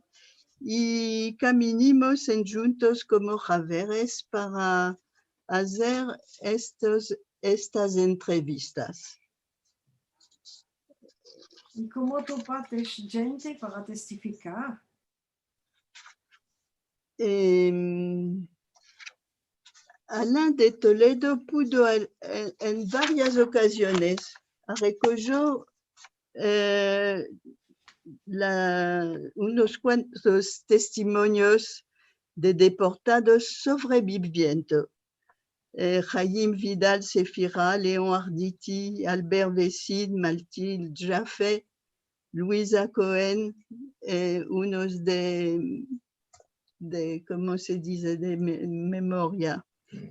i kaminimos endjuntos komo haveres para azer estos, estas entrevistas. I komo topates djente para testifikar? Em, Alain de Toledo pudo al-, en, en varias okaziones, arrekojo, eh, la, unos kuantos testimonios de deportados sovrevivientos. Eh, Haïm Vidal Sefira, Léon Arditi, Albert Vessine, Mathilde Jaffe, Luisa Cohen, eh, unos de, de, komo se dize, de me-, memoria.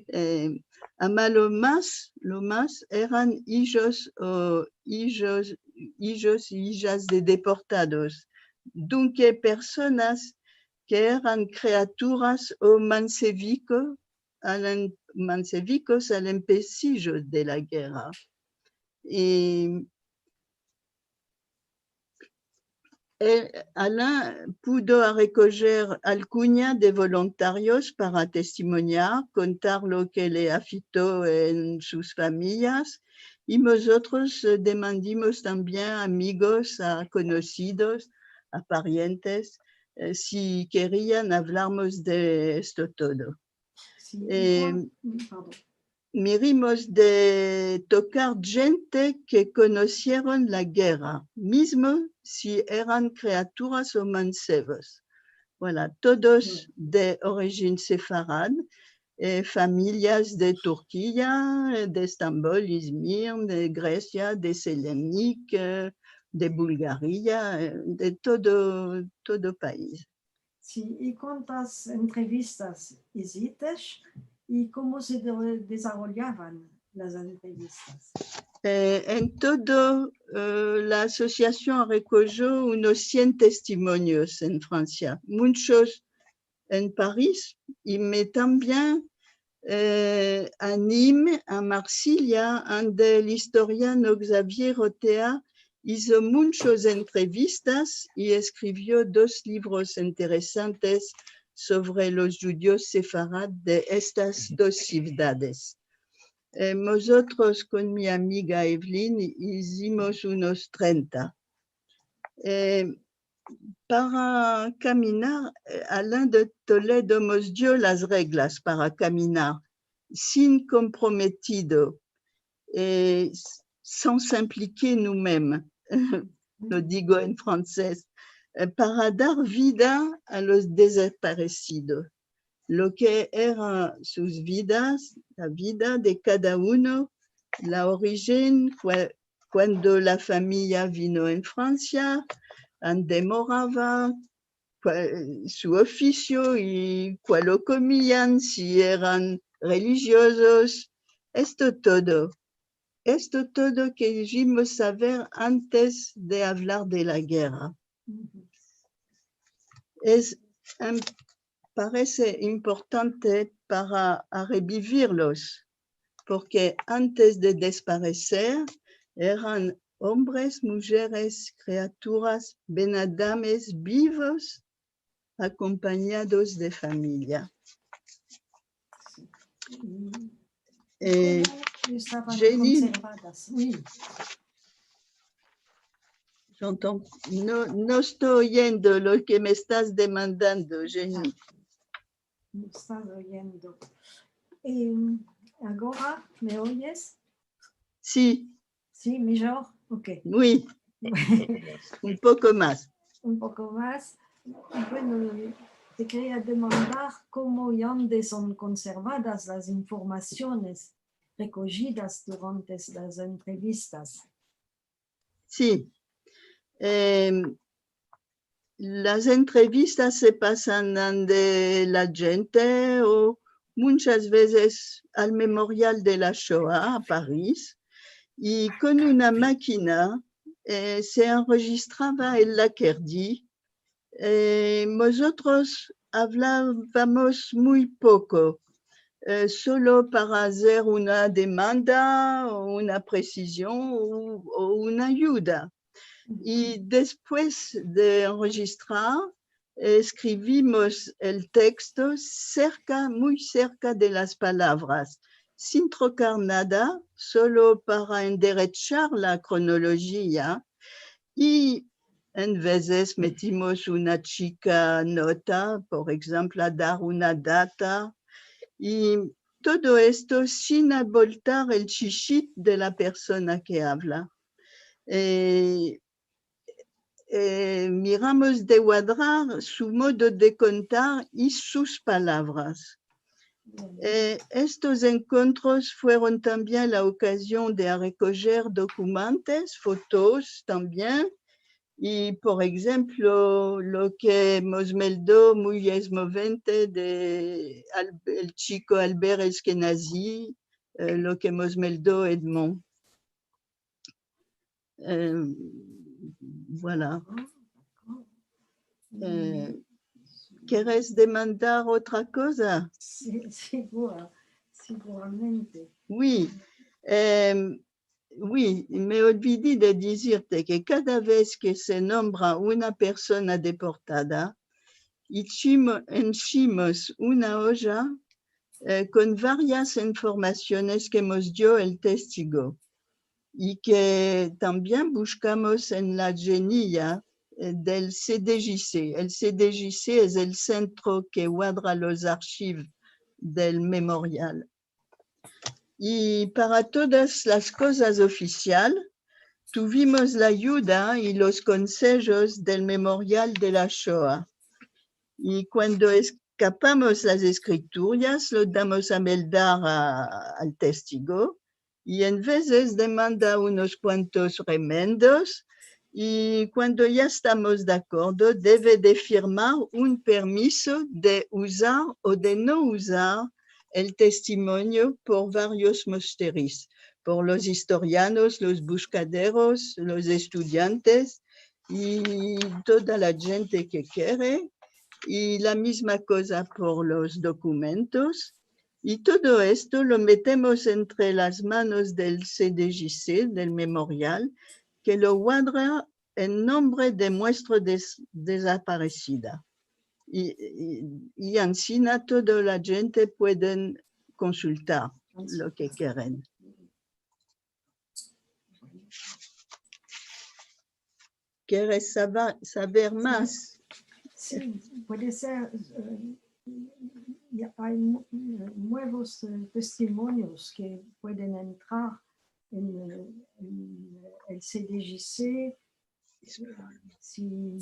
Eh, ama lo mas, lo mas eran ijos o ijos, ijos i ijas de deportados. Dunke, personas ke eran kreaturas o manseviko, al em-, mansevikos al empesijo de la gerra. I el, Alain pudo arrekojer alguna de volontarios para testimoniar, kontar lo ke le afekto en sus famiyas, i mozotros, eh, demandimos tambien a amigos, a konosidos, a parientes, eh, si kerian avlarmos de esto todo. Si, eh, pardon. Mirimos de tokar djente ke konosieron la gerra, mizmo si eran kreaturas o mansevos. Voilà, todos de orijin sefarad, eh, famiyas de Turkia, eh, de Estambol, Izmir, de Gresia, de Selanik, eh, de Bulgaria, eh, de todo, todo pais. Si, i kuantas entrevistas izitesh i komo se de-, dezavolyavan las entrevistas? Eh, en todo, eh, la asosiasion rekojo unos sien testimonios en Fransia, munchos en Paris, i me tambien, eh, a Nimes, a Marsilya, ande el istoriano Xavier Otea izo munchos entrevistas i eskrivio dos livros interesantes sovre los djudios sefarad de estas dos sivdades. Eh, mozotros kon mi amiga Evelyn izimos unos trenta. Eh, para kaminar, eh, Alain de Toledo mos dio las reglas para kaminar sin komprometido, eh, s-, san s'impliker nou mem, lo digo en franses, eh, para dar vida a los dezaparesidos, lo ke era sus vidas, la vida de kada uno, la orijen, kua-, kuando la famiya vino en Fransia, ande morava, kua-, su ofisio i kualo komian, si eran relijiozos, esto todo. Esto todo kerijimos saver antes de avlar de la gerra. Es, em, parese importante para a rebivirlos, porke antes de despareser eran ombres, mujeres, kriaturas, benadames bivos, akompanyados de famiya. Eh, komo estavan Jenny, konservadas? Oui. J'entends, no, no esto oyendo lo ke me estas demandando, Jenny. Ah, no estas oyendo. Em, agora, me oyes? Si. Si, mijor? Ok. Oui. Un poko mas. Un poko mas. Bueno, te keria demandar komo i ande son konservadas las informasiones rekojidas durante las entrevistas. Si. Em, las entrevistas se pasan ande la djente o munchas vezes al Memorial de la Shoa a Paris, i kon una makina, eh, se enrejistrava el lakerdi. Eh, mozotros avlavamos muy poko, eh, solo para azer una demanda o una presizion o, o una ayuda. I despues de enrejistrar, eskrivimos el teksto serka, muy serka de las palavras, sin trokar nada, solo para enderechar la kronolojia, i en vezes metimos una chika nota, por enshemplo, a dar una data, i todo esto sin aboltar el shishit de la persona ke avla. Eh, eh, miramos de kuadrar su modo de kontar i sus palavras. Eh, estos enkontros fueron tambien la okazion de rekojer dokumentos, fotos tambien, i, por enshemplo, lo ke mos meldo muy esmovente de Al-, el chiko Albert Eskenazi, eh, lo ke mos meldo Edmond. Eh, voilà. Eh, keres demandar otra koza? Si, sigur-, siguramente. Oui. Em, oui, me olvidi de dizirte ke kada vez ke se nombra una persona deportada, ichimo-, enshimos una oja, eh, kon varias informasiones ke mos dio el testigo i ke tambien bushkamos en la genia, eh, del C D J C. El C D J C es el sentro ke kuadra los arshivos del Memorial. I para todas las kozas ofisial, tuvimos la ayuda i los konsejos del Memorial de la Shoa. I kuando es-, kapamos las eskrituras, lo damos a meldar a, al testigo, i en vezes demanda unos kuantos remendos, i kuando ya estamos de akordo, deve de firmar un permiso de uzar o de no uzar el testimonio por varios mosteris, por los istorianos, los buskaderos, los estudiantes i toda la djente ke kere, i la mizma koza por los dokumentos. I todo esto lo metemos entre las manos del C D J C, del memorial, ke lo guarda en nombre de muestro des-, dezaparesida. I, i, i ansina toda la djente pueden konsultar lo ke keren. Keres sava-, saver mas? Si, puede ser, eh, ya ay mu-, eh, muevos, eh, testimonios ke pueden entrar en, eh, en el C D J C, si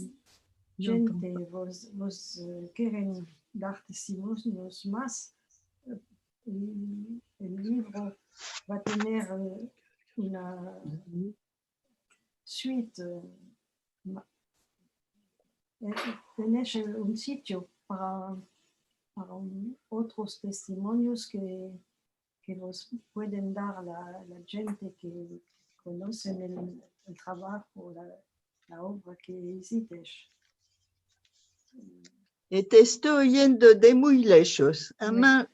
djente vos, vos, eh, keren dar testimonios mas, eh, el, el livro va tener, eh, una suite, eh, ma-, eh, tener, eh, un sitio para, para un, otros testimonios ke ke vos pueden dar la, la djente ke konosen el, el travajo, la, la ovra ke izistes. E te esto oyendo de muy leshos. Ama,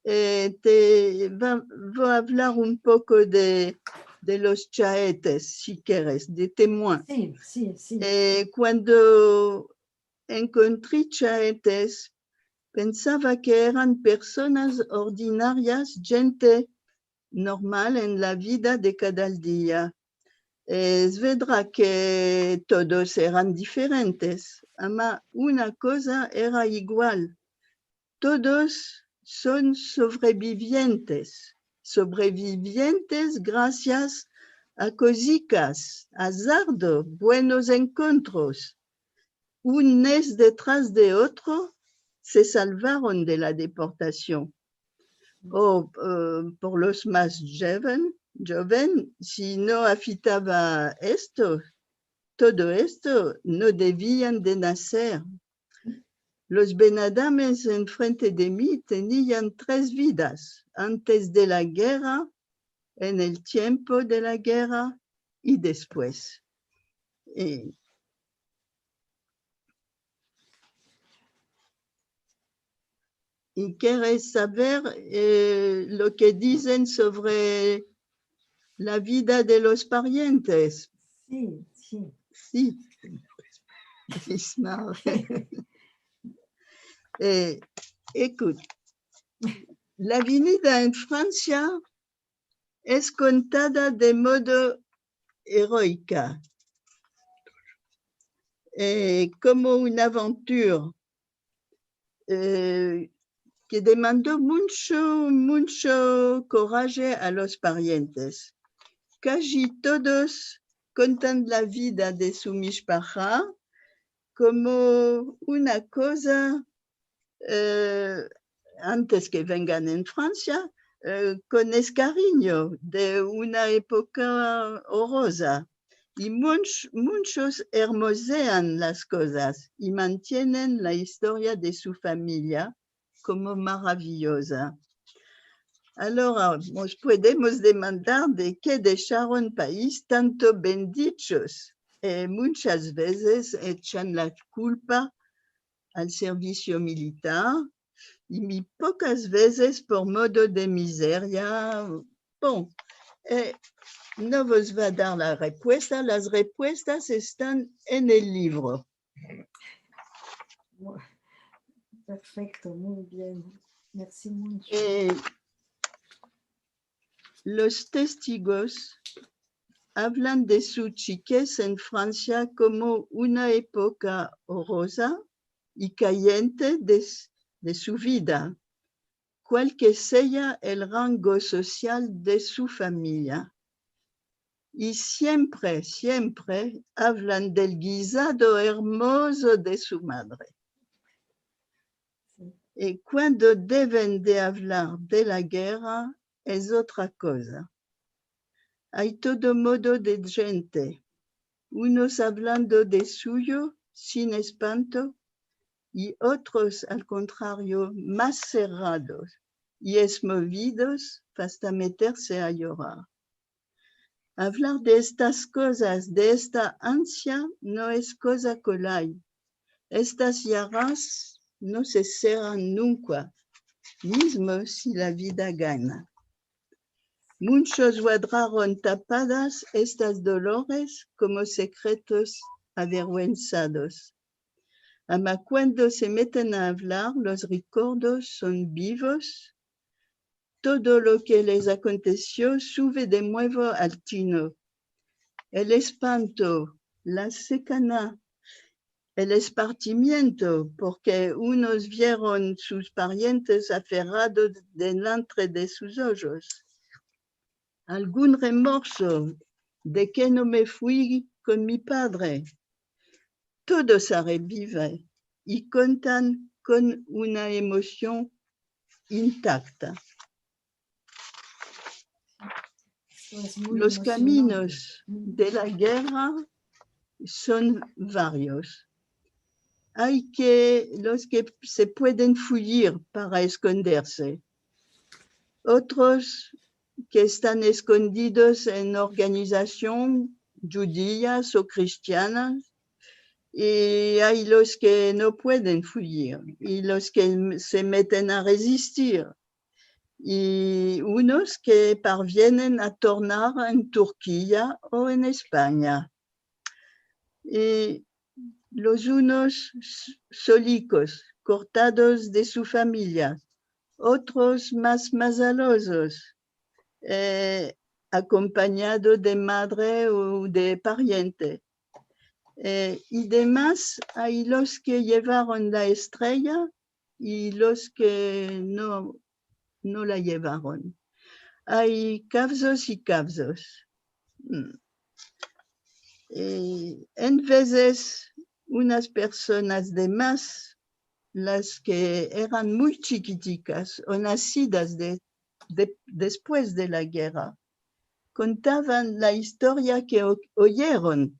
eh, te va, vo a avlar un poko de, de los Chaetes, si keres, de temuin. Si, si, si. Eh, kuando enkontri Chaetes, pensava ke eran personas ordinarias, djente normal en la vida de kada dia. Es vedra ke todos eran diferentes, ama una koza era igual. Todos son sovrevivientes, sovrevivientes grasias a kozikas, azardo, buenos enkontros. Un mes detras de otro se salvaron de la deportasion. O, eh, por los mas djoven, djoven, si no afitava esto, todo esto, no devian de naser. Los benadames enfrente de mi tenian tres vidas, antes de la gerra, en el tiempo de la gerra i despues. Eh, i keres saver, eh, lo ke dizen sovre la vida de los parientes? Si, si. Si. Ismael. Eh, ekut, la vinida en Fransia es kontada de modo eroika, eh, komo una aventura, eh, ke demando muncho, muncho koraje a los parientes. Kaji todos kontan la vida de su mishpaha komo una koza, eh, antes ke vengan en Fransia, eh, kon eskarinyo de una epoka oroza. I munch-, munchos ermozean las kozas i mantienen la istoria de su famiya komo maraviyoza. Alora, mos podemos demandar de ke desharon pais tanto bendichos. Eh, munchas vezes echan la kulpa al servisio militar, i mi pokas vezes por modo de mizeria. Bon, eh, no vos va dar la repuesta, las repuestas estan en el livro. Perfekto, muy bien. Mersi muncho. Eh, los testigos avlan de su chikez en Fransia komo una epoka oroza i kayente de s-, de su vida, kual ke seya el rango sosial de su famiya. I siempre, siempre avlan del gizado ermozo de su madre. Si, I kuando deven de avlar de la gerra, es otra koza. Ay todo modo de djente, unos avlando de suyo sin espanto, i otros, al kontrario, mas serrados i esmovidos asta meterse a yorar. Avlar de estas kozas, de esta ansia, no es koza kolay. Estas yagas no se serran nunka, mizmo si la vida gana. Munchos guadraron tapadas estas dolores komo sekretos averguensados. Ama kuando se meten a avlar, los rekordos son bivos. Todo lo ke les akontesio suve de muevo al tino. El espanto, la sekana, el espartimiento, porke unos vieron sus parientes aferrados delantre de sus ojos. Algun remorso de ke no me fui kon mi padre. Todo se revive i kontan kon una emosion intakta. Los kaminos de la gerra son varios. Ay ke, los ke se pueden fuyir para eskonderse. Otros ke estan eskondidos en organizasion djudias o kristianas, i ay los ke no pueden fuyir, i los ke se meten a rezistir, i unos ke parvienen a tornar en Turkia o en Espanya. I los unos s-, solikos, kortados de su famiya, otros mas mazalozos, eh, akompanyado de madre o de pariente. Eh, i demas, ay los ke yevaron la estreya i los ke no, no la yevaron. Ay kavzos i kavzos. Mm. Eh, en vezes, unas personas de mas, las ke eran muy chikitikas o nasidas de, de, despues de la gerra, kontavan la istoria ke o-, oyeron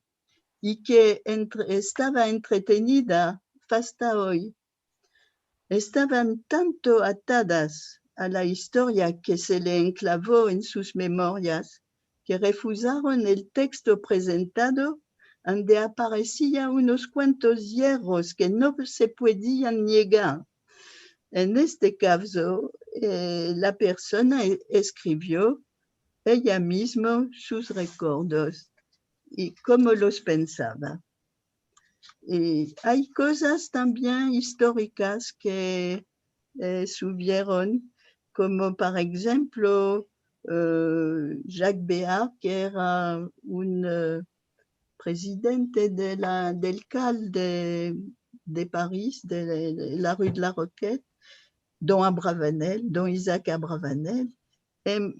i ke entre-, estava entretenida asta oy. Estavan tanto atadas a la istoria ke se le enklavo en sus memorias, ke refuzaron el teksto prezentado, ande aparesia unos kuantos yerros ke no se puedian niegar. En este kavzo, eh, la persona e-, eskrivio eya mizmo sus rekordos i komo los pensava. I ay kozas tambien istorikas ke, eh, suvieron, komo, por enshemplo, eh, Jacques Béard, ke era un, eh, prezidente de la, del kal de, de Paris, de, de la rue de la Roquette, don Abravanel, don Isaac Abravanel, em,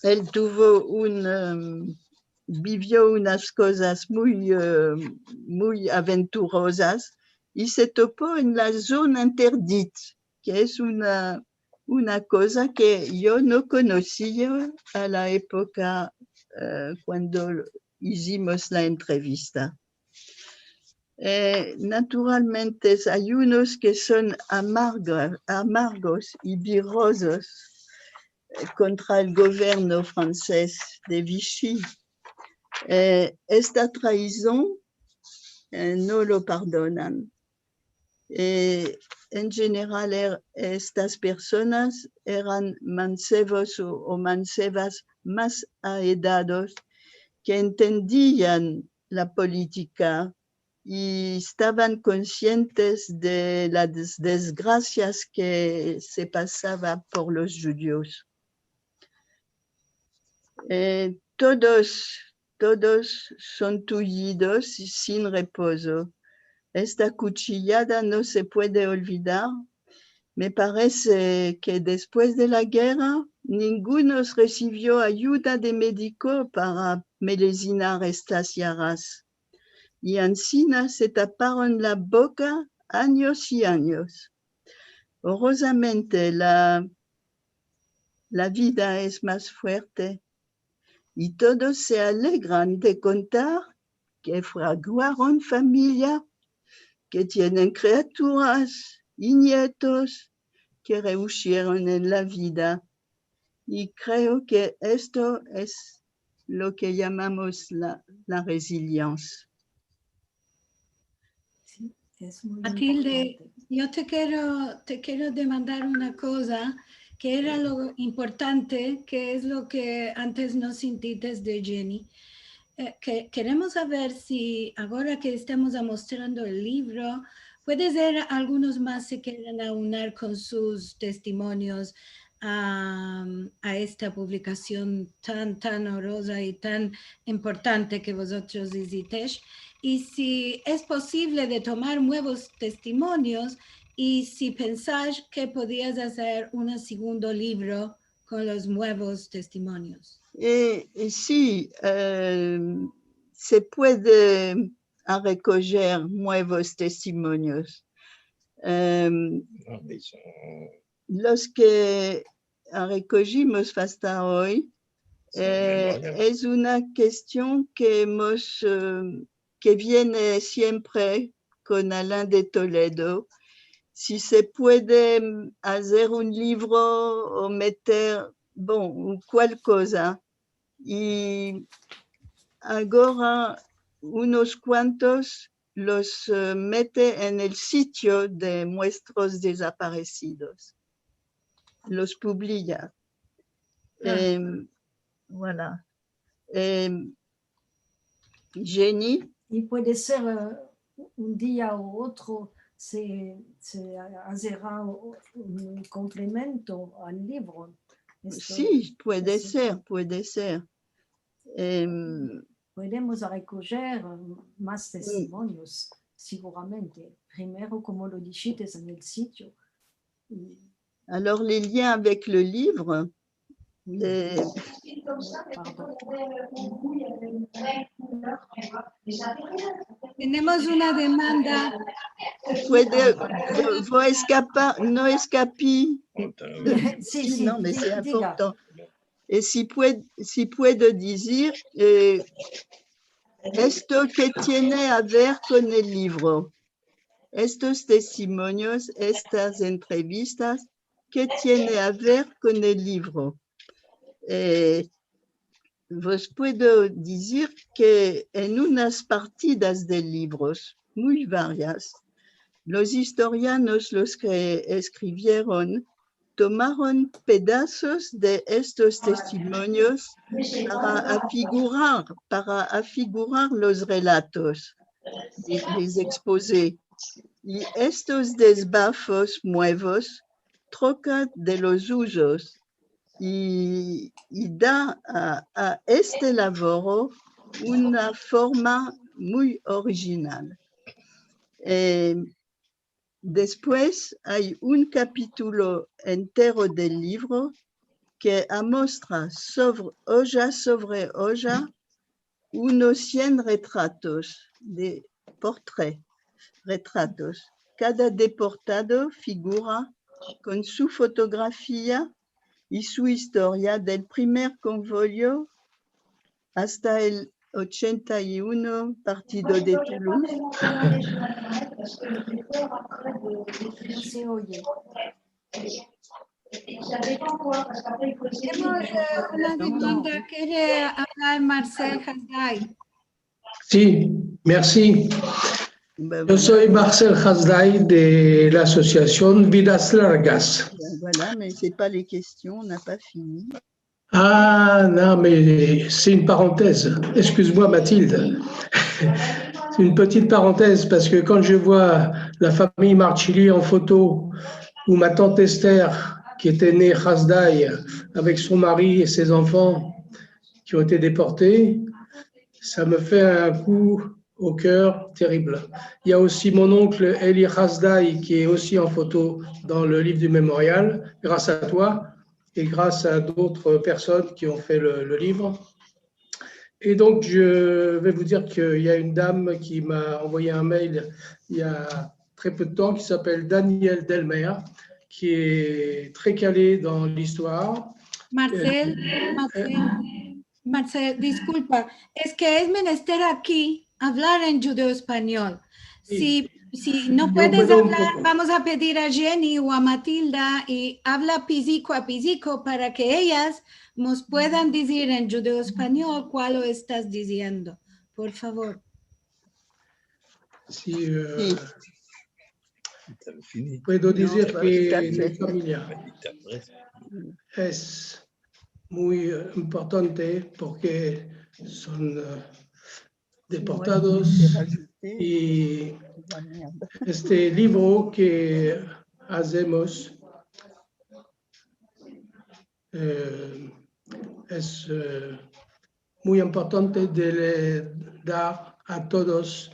el tuvo un, em, bivio unas kozas muy, em, muy aventurozas i se topo en la zone interdite, ke es una, una koza ke yo no konosia a la epoka, eh, kuando izimos la entrevista. Eh, naturalmente, ay unos ke son amarga-, amargos i birozos, eh, kontra el governo fransez de Vichy. Eh, esta traizon, eh, no lo pardonan. Eh, en jeneral, er-, estas personas eran mansevos o, o mansevas mas aedados ke entendian la politika i estavan konsientes de las des-, desgrasias ke se pasava por los djudios. Eh, todos, todos son tuyidos i sin repozo. Esta kuchiyada no se puede olvidar. Me parese ke despues de la gerra, ningunos resivio ayuda de mediko para melezinar estas yagas. I ansina se taparon la boka anyos i anyos. Orozamente, la, la vida es mas fuerte, i todos se alegran de kontar ke fraguaron famiya, ke tienen kriaturas i nietos ke reusieron en la vida. I kreo ke esto es lo ke yamamos la, la reziliansa. Si, es muy Matilde, importante. Yo te kero, te kero demandar una koza ke era lo importante, ke es lo ke antes no sintites de Jenny. Eh, ke, keremos saver si agora ke estamos amostrando el livro, puede ser algunos mas se keren aunar kon sus testimonios a, a esta publikasion tan, tan oroza i tan importante ke vozotros izitesh, i si es posivle de tomar muevos testimonios, i si pensash ke podias azer un segundo livro kon los muevos testimonios. Eh, eh, si, eh, se puede arekojer muevos testimonios. Em, los ke arekojimos asta oy, eh, es una kestion ke emos, eh, ke viene siempre kon Alain de Toledo, si se puede, mm, azer un livro o meter, bon, kual koza. I agora unos kuantos los, eh, mete en el sitio de Muestros Desaparecidos. Los publika. Ah. Em, voilà. Em, Jenny. I puede ser, eh, un dia u otro se, se azerá un komplemento al livro. Esto, si, puede ser, puede ser. Em, podemos arekojer mas testimonios, seguramente. Primero, komo lo dishites en el sitio. I alor, le lien avek le livro, eh, Tenemos una demanda. Puede, vo, vo eskapar, no eskapi. Si, si, no, mais c'est important. I si puedo, si puedo dizir, eh, esto ke tiene aver kon el livro. Estos testimonios, estas entrevistas, ke tiene aver kon el livro. Eh, vos puedo dizir ke en unas partidas de livros, muy varias, los istorianos, los ke eskrivieron, tomaron pedazos de estos testimonios para afigurar, para afigurar los relatos, les, les exposés. I estos desbafos muevos troka de los uzos i, i da a, a este lavoro una forma muy orijinal. Eh, despues ay un kapitulo entero del livro ke amostra sovre, oja sovre oja, unos sien retratos de portret, retratos. Kada deportado figura kon su fotografia i su istoria del primer konvoyo asta el ochenta i uno partido de Toulouse. No se oye. Tenemos, eh, una demanda. Kere avlar Marcel Hazday? Si, mersi. Yo so Marcel Hazday de la asosiasion Vidas Largas. Voilà, mais c'est pas les questions, on n'a pas fini. Ah, non, mais c'est une parenthèse. Excuse-moi, Mathilde. C'est une petite parenthèse, parce que quand je vois la famille Marcilly en photo, ou ma tante Esther, qui était née Hazday, avec son mari et ses enfants, qui ont été déportés, ça me fait un coup au cœur terrible. Il y a aussi mon oncle Eli Hazday, qui est aussi en photo dans le livre du mémorial, grâce à toi et grâce à d'autres personnes qui ont fait le, le livre. Et donc, je vais vous dire qu'il y a une dame qui m'a envoyé un mail il y a très peu de temps, qui s'appelle Danielle Delmer, qui est très calé dans l'histoire. Marcel, Eh, Marcel, Marcel, diskulpa, es ke es menester aki avlar en djudeo-espanyol. Si. Si, si no Yo puedes puedo un avlar, poko. Vamos a pedir a Jenny o a Matilda i avla piziko a piziko para ke eyas mos puedan dizir en djudeo-espanyol kualo estas diziendo. Por favor. Si, eh, Si. puedo dizir No, ke no, mi no. famiya es muy, eh, importante porke son, eh, deportados i este livro ke azemos, eh, es, eh, muy importante de le dar a todos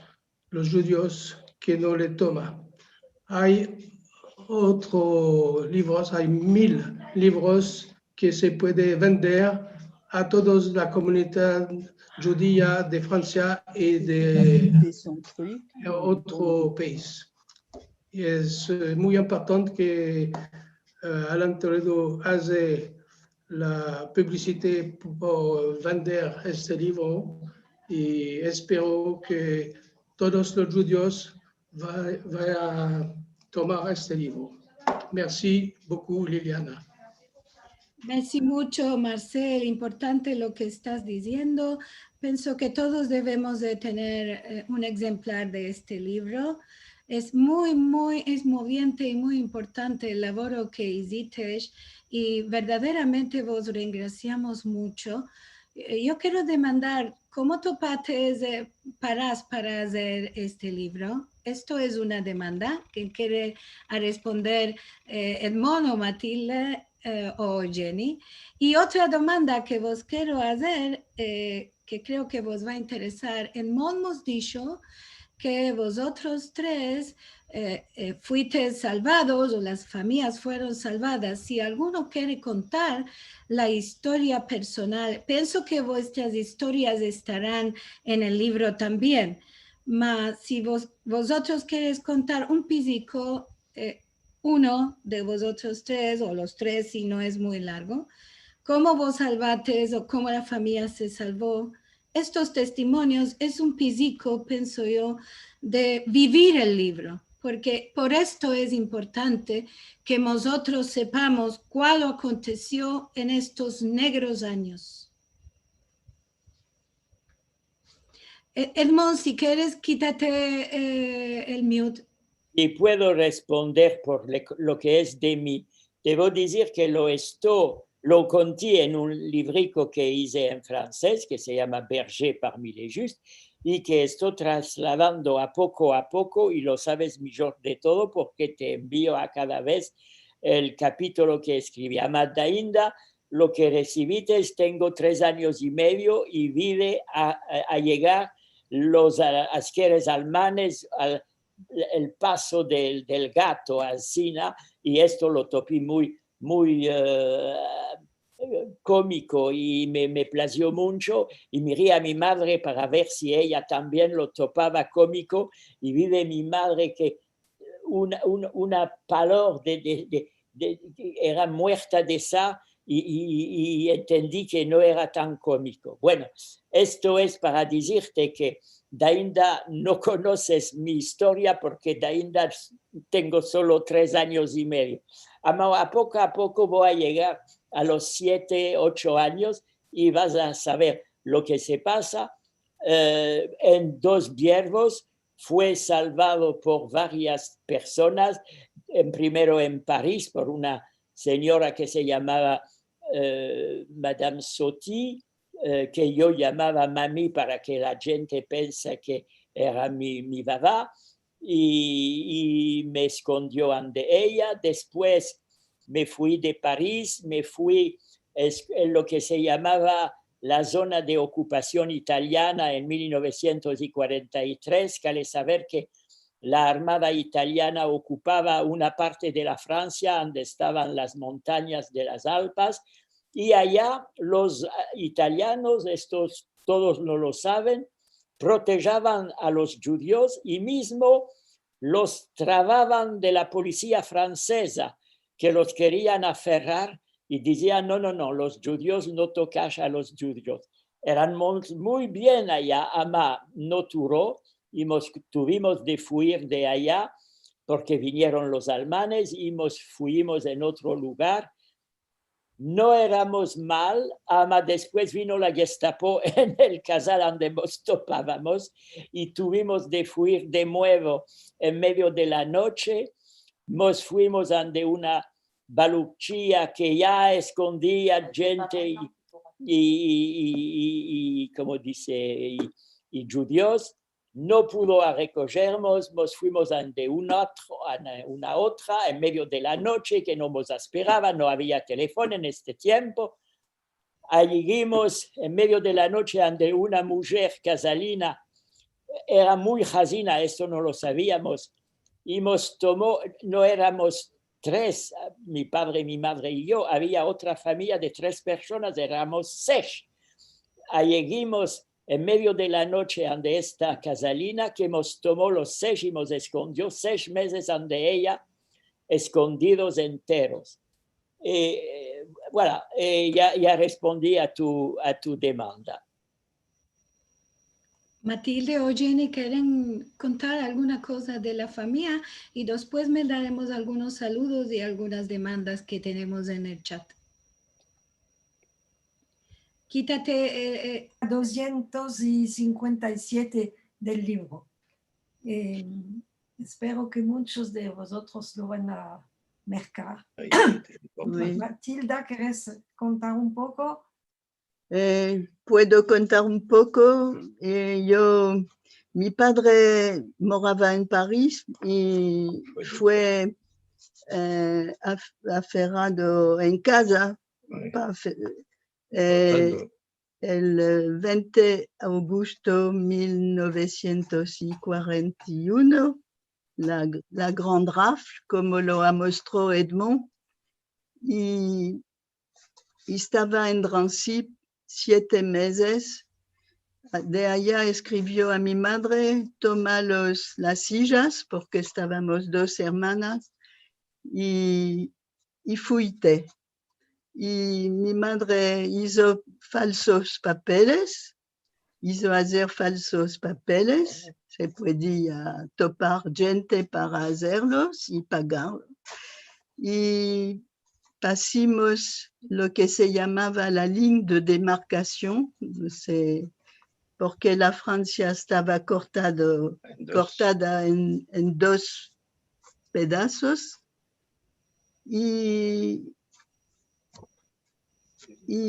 los djudios ke no le toma. Ay otro livros, ay mil livros ke se puede vender a todos la komunidad djudia de Fransia i de otro pais. Es, eh, muy importante ke, eh, Alan Toledo aze la publisite por vender este livro i espero ke todos los djudios va, va a tomar este livro. Merci beaucoup, Liliana. Merci mucho, Marcel. Importante lo ke estas diziendo. Penso ke todos devemos de tener, eh, un egzemplar de este livro. Es muy, muy, es moviente i muy importante el lavoro ke izitesh i verdaderamente vos rengrasiamos mucho. Eh, yo kero demandar, komo topates, eh, paras para azer este livro? Esto es una demanda ke kere a responder, eh, Edmond o Matilde, eh, o Jenny. I otra demanda ke vos kero azer, eh, ke kreo ke vos va a interesar, Edmond mos disho ke vozotros tres, eh, eh, fuites salvados o las famiyas fueron salvadas. Si alguno kere kontar la istoria personal, penso ke vuestras istorias estaran en el livro tambien. Ma si vos, vozotros keres kontar un piziko, eh, uno de vozotros tres, o los tres, si no es muy largo, komo vos salvates o komo la famiya se salvo. Estos testimonios es un piziko, penso yo, de vivir el livro, porke por esto es importante ke mozotros sepamos kualo akontesio en estos negros anyos. E-, Edmond, si keres, kitate, eh, el mute. Si puedo responder por le-, lo ke es de mi, devo dizir ke lo esto, lo konti en un livriko ke ize en fransez, ke se yama Berger parmi les justes, i ke esto trasladando a poko a poko, i lo saves mijor de todo porke te envio a kada vez el kapitolo ke eskrivi. Ama dainda lo ke resivites, tengo tres anyos i medio i vive a, a, a yegar los, a, askers almanes al, el paso del, del gato, ansina, i esto lo topi muy, muy, eh, komiko i me, me plazio muncho, i miri a mi madre para ver si eya tambien lo topava komiko, i vive mi madre ke una, una, una palor de, de, de, de, era muerta de sa, i, i, i, i entendi ke no era tan komiko. Bueno, esto es para dizirte ke dainda no konoses mi istoria porke dainda tengo solo tres anyos i medio. Ama a poko a poko vo a yegar a los siete, ocho anyos i vas a saver lo ke se pasa, eh, en Dos Biervos fue salvado por varias personas, en primero en Paris por una senyora ke se yamava, eh, Madame Soty, eh, ke yo yamava Mami para ke la djente pensa ke era mi, mi vava, i, i me eskondio ande eya. Despues me fui de Paris, me fui es-, en lo ke se yamava la zona de okupasion italiana en mil novesientos i kuarenta i tres, kale saver ke la Armada italiana okupava una parte de la Fransia, ande estavan las montanyas de las Alpas, i aya los, ah, italianos, estos todos no lo saven, protejavan a los djudios i mizmo los travavan de la polisia franseza. ke los kerian aferrar i dizian: "No, no, no, los djudios no tokash a los djudios". Eramos muy bien aya, ama no duro, i mos tuvimos de fuir de aya, porke vinieron los almanes i mos fuimos en otro lugar. No eramos mal, ama despues vino la Gestapo en el kazal ande mos topavamos i tuvimos de fuir de muevo en medio de la noche. Mos fuimos ande una balukchia ke ya eskondia djente i, i, i, i, i, komo dize, i, i djudios. No pudo arrekojermos, mos fuimos ande una otro, ande una otra, en medio de la noche, ke no mos asperava, no avia telefon en este tiempo. Ayegimos en medio de la noche ande una mujer kazalina, era muy hazina, esto no lo saviamos, i mos tomo, no eramos tres, mi padre, mi madre i yo, avia otra famiya de tres personas, eramos sesh. Ayegimos en medio de la noche ande esta kazalina ke mos tomo los sesh i mos eskondio sesh mezes ande eya, eskondidos enteros. Eh, voilà, eh, ya, ya respondi a tu, a tu demanda. Matilde o Jenny, keren kontar alguna koza de la famiya? I despues me daremos algunos saludos i algunas demandas ke tenemos en el chat. Kitate, eh, eh, dosientos sinkuenta i siete del livro. Eh, espero ke munchos de vozotros lo van a merkar. Ay, te lo compro. Si. Matilda, keres kontar un poko? Eh, puedo kontar un poko. Eh, yo, mi padre morava en Paris i fue, eh, af-, aferrado en kaza. Pa fe-, eh, el, eh, vente augusto mil novesientos i kuarenta i uno, la, la grande rafle, komo lo amostro Edmond, i, i estava en Drancy siete mezes. De aya eskrivio a mi madre: "Toma los, las sijas", porke estavamos dos ermanas, i, i fuite. I mi madre izo falsos papeles, izo azer falsos papeles, se puedia topar djente para azerlos i pagarlos. I pasimos lo ke se yamava la ligne de démarcation, no se, porke la Fransia estava kortado, en dos, kortada en, en dos pedazos. I, i,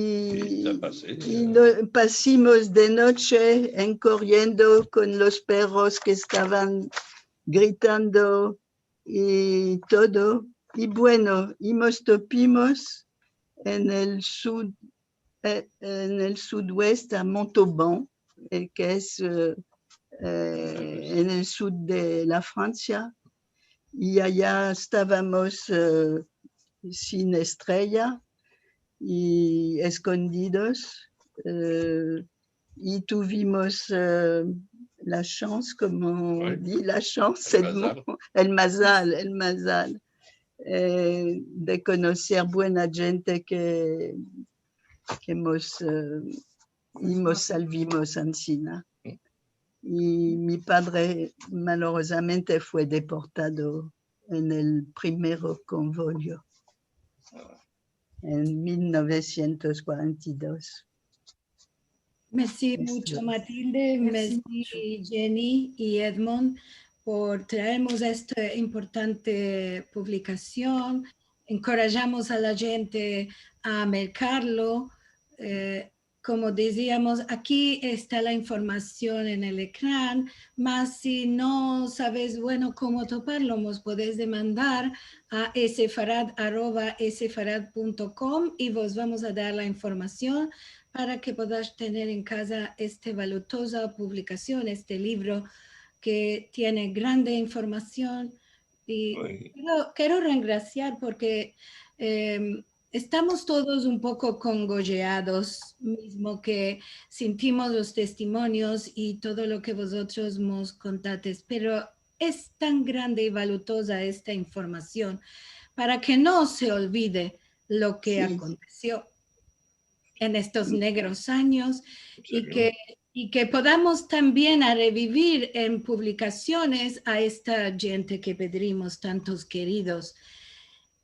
i no, pasimos de noche en koriendo kon los perros ke estavan gritando i todo. I bueno, i mos topimos en el sud, eh, en el sudoeste a Montauban, eh, ke es, eh, eh, en el sud de la Fransia. I aya estavamos, eh, sin estreya i eskondidos, eh, i tuvimos, eh, la shans, komo di, la shans, el mazal, el mazal, eh, de konoser buena djente ke, ke mos, eh, i mos salvimos ansina. I mi padre, malorozamente, fue deportado en el primero konvoyo en mil novesientos kuarenta i dos. Mersi muncho, Matilde. Mersi muncho, Jenny i Edmond, por traermos esta importante publikasion. Enkorajamos a la djente a merkarlo. Eh, komo diziamos, aki esta la informasion en el ekran, mas si no saves, bueno, komo toparlo, mos podes demandar a esefarad arroba esefarad punto com i vos vamos a dar la informasion para ke podas tener en kaza esta valutoza publikasion, este livro ke tiene grande informasion. I kero, kero rengrasiar porke, em, estamos todos un poko kongojeados, mizmo ke sintimos los testimonios i todo lo ke vozotros mos kontates, pero es tan grande i valutoza esta informasion, para ke no se olvide lo ke akontesio en estos negros anyos i ke, i ke podamos tambien a revivir en publikasiones a esta djente ke pedrimos, tantos keridos,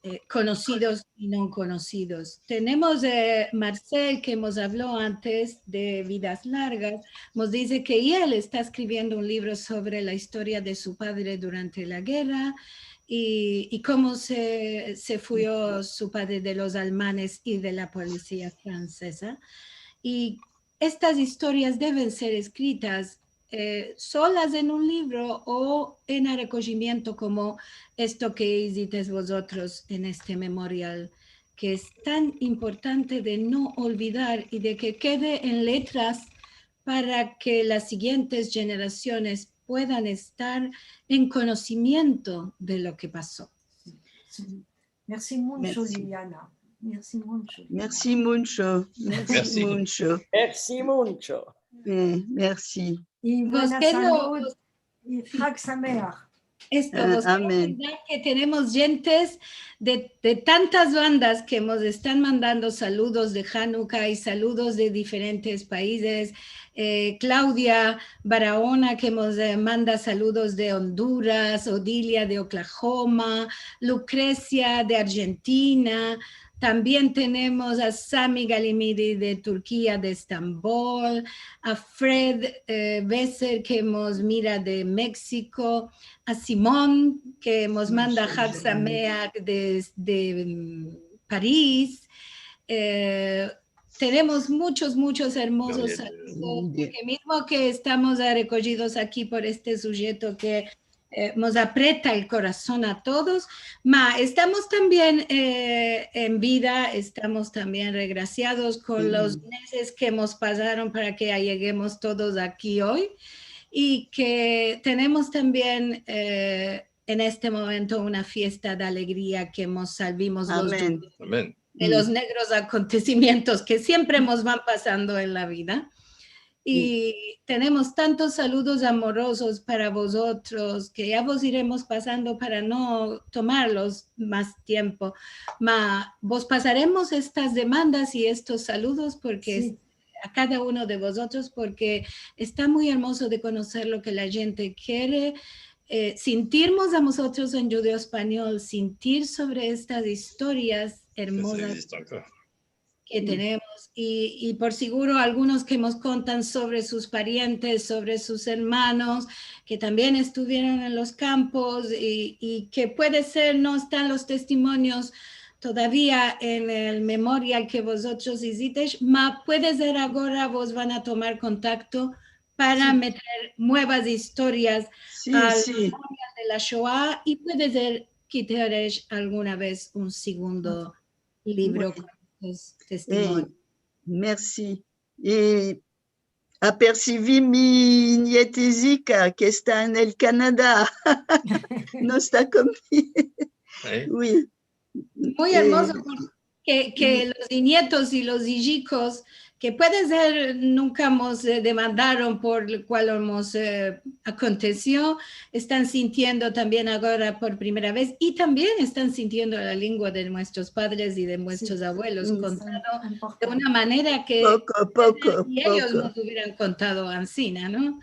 eh, konosidos i no konosidos. Tenemos, eh, Marcel, ke mos avlo antes de Vidas Largas, mos dize ke i el esta eskriviendo un livro sovre la istoria de su padre durante la gerra i, i komo se, se fuyo su padre de los almanes i de la polisia franseza. I estas istorias deven ser eskritas, eh, solas en un livro o en arrekojimiento komo esto ke izites vozotros en este memorial, ke es tan importante de no olvidar i de ke kede en letras para ke las sigientes jenerasiones puedan estar en konosimiento de lo ke paso. Mersi muncho, Liliana. Mersi muncho. Mersi muncho. Mersi muncho. Mersi muncho. Eh, mersi. I buena salud i Hag Sameach. Esto, vos kero kondar ke tenemos djentes de, de tantas bandas ke mos estan mandando saludos de Hanuka i saludos de diferentes paizes. Eh, Claudia Barahona, ke mos, eh, manda saludos de Honduras, Odilia de Oklahoma, Lucrecia de Argentina. Tambien tenemos a Sami Galimidi de Turkia, de Estambol, a Fred, eh, Besser, ke mos mira de Meksiko, a Simon, ke mos manda Hag Sameach de, de, mm, Paris. Eh, tenemos munchos, munchos ermozos saludos, porke mizmo ke estamos arrekojidos aki por este sujeto ke, eh, mos apreta el korason a todos, ma estamos tambien, eh, en vida, estamos tambien regrasiados kon los mezes ke mos pasaron para ke ayegemos todos aki oy, i ke tenemos tambien, eh, en este momento una fiesta de alegria ke mos salvimos los djudios de los negros akontesimientos ke siempre mos van pasando en la vida. I tenemos tantos saludos amorozos para vozotros, ke ya vos iremos pasando para no tomarlos mas tiempo. Ma, vos pasaremos estas demandas i estos saludos porke es, a kada uno de vozotros, porke esta muy ermozo de konoser lo ke la djente kere, eh, sintirmos a mozotros en djudeo-espanyol, sintir sovre estas istorias ermozas ke tenemos, i, i por siguro algunos ke mos kontan sovre sus parientes, sovre sus ermanos, ke tambien estuvieron en los kampos, i, i ke puede ser no estan los testimonios todavia en el memorial ke vozotros izitesh, ma puede ser agora vos van a tomar kontakto para meter muevas istorias al memorial de la Shoa, i puede ser ke iteresh alguna vez un segundo livro kon estos testimonios. Eh, mersi. I apersivi mi nietizika ke esta en el Kanada. No esta kon mi. Muy ermozo, porke ke, ke los nietos i los ijikos, ke puede ser nunka mos, eh, demandaron por lo kual mos, eh, akontesio, estan sintiendo tambien agora por primera vez, i tambien estan sintiendo la lengua de muestros padres i de muestros avuelos, kontado de una manera ke poko, poko, i eyos mos uvieran kontado ansina, no?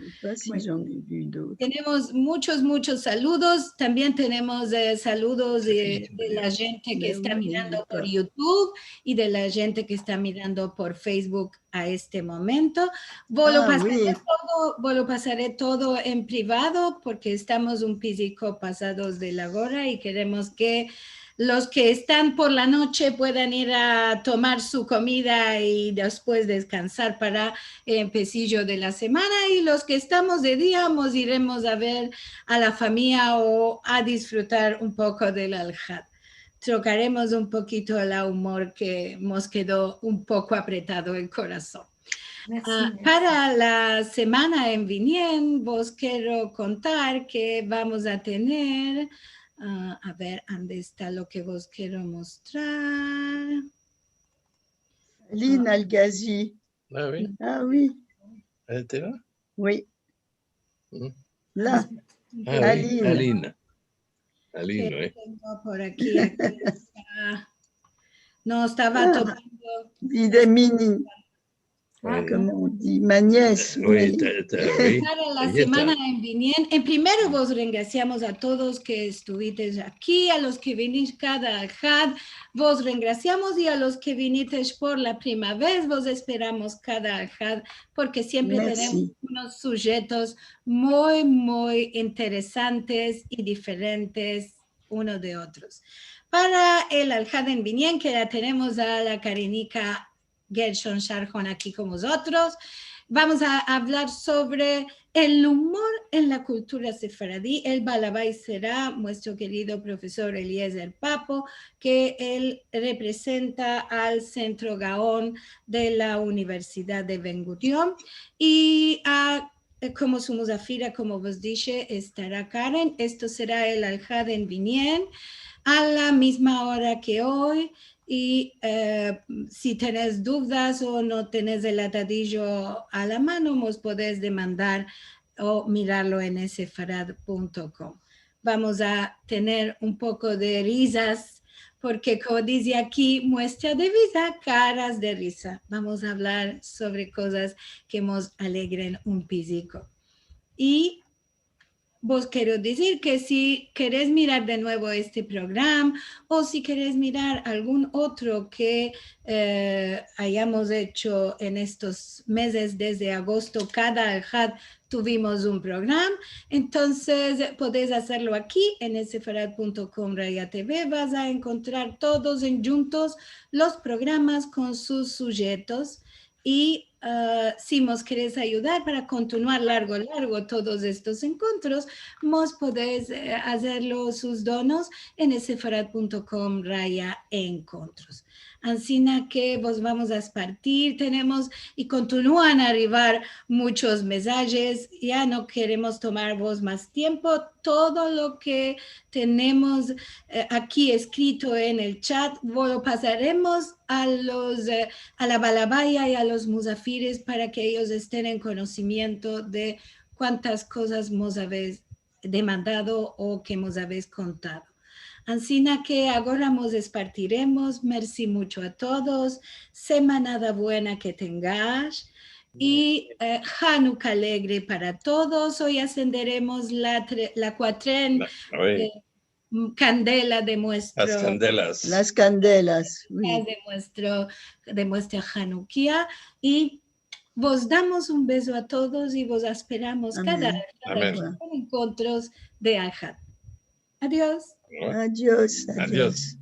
Tenemos munchos, munchos saludos. Tambien tenemos, eh, saludos de, de la djente ke esta mirando por YouTube i de la djente ke esta mirando por Facebook a este momento. Vo lo pasare todo, vo lo pasare todo en privado, porke estamos un piziko pasados de la ora i keremos ke los ke estan por la noche puedan ir a tomar su komida i despues deskansar para, eh, empesijo de la semana, i los ke estamos de dia, mos iremos a ver a la famiya o a disfrutar un poko del Alhad. Trokaremos un pokito el umor ke mos kedo un poko apretado el korason. Ah, para la semana en vinien, vos kero kontar ke vamos a tener, ah, a ver, ande esta lo ke vos kero mostrar? Lina Algazi. Ah, oui. Ah, oui. Elle était là ? Oui. La. Ah, oui, Alina. Alina. Alino, ke eh? Tengo por aki, aki esta. No, estava tokando. Videmini. Komo di, ma nyes, oui, oui. Para la semana en vinien, en primero vos rengrasiamos a todos ke estuvites aki, a los ke vinish kada ahad, vos rengrasiamos, i a los ke vinites por la prima vez, vos esperamos kada ahad, porke siempre tenemos unos sujetos muy, muy interesantes i diferentes uno de otros. Para el ahad en vinien, ke la tenemos a la Karenika Gershon Sharhon aki kon mozotros, vamos a avlar sovre el umor en la kultura sefaradi. El balabai sera muestro kerido profesor Eliezer Papo, ke el reprezenta al Sentro Gaon de la Universidad de Ben Gurion. I a Eh, komo su muzafira, komo vos dishe, estara Karen. Esto sera el ahad en vinien, a la mizma ora ke oy. I, eh, si tenes duvdas o no tenes el atadijo a la mano, mos podes demandar o mirarlo en sefarad punto kom. Vamos a tener un poko de rizas, porke, komo dize aki, muestra de viza, karas de riza. Vamos a avlar sovre kozas ke mos alegren un piziko. I vos kero dizir ke si keres mirar de nuevo este program o si keres mirar algun otro ke, eh, ayamos echo en estos mezes desde agosto, kada ahad tuvimos un program, entonses podes azerlo aki en sefarad punto kom raya te ve. Vas a enkontrar todos endjuntos los programas kon sus sujetos i, ah, si mos keres ayudar para kontinuar largo, largo todos estos enkontros, mos podes, eh, azerlo sus donos en sefarad punto kom raya enkontros. Ansina ke vos vamos a espartir, tenemos i kontinuan a arrivar muchos mesajes, ya no keremos tomarvos mas tiempo, todo lo ke tenemos, eh, aki eskrito en el chat, vo lo pasaremos a los, eh, a la balabaya i a los muzafires para ke eyos esten en konosimiento de kuantas kozas mos aves demandado o ke mos aves kontado. Ansina ke agora mos espartiremos. Mersi mucho a todos. Semanada buena ke tengash. I, eh, Hanuka alegre para todos. Oy asenderemos la tre-, la kuatren, la, oy, eh, m-, kandela de muestro, las kandelas. Las kandelas, oui. Las de muestro, de muestra Hanukia. I vos damos un bezo a todos i vos asperamos kada, kada enkontros de ahad. Adios. Adios, adios.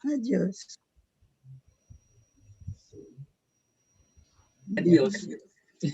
Adios. Adios.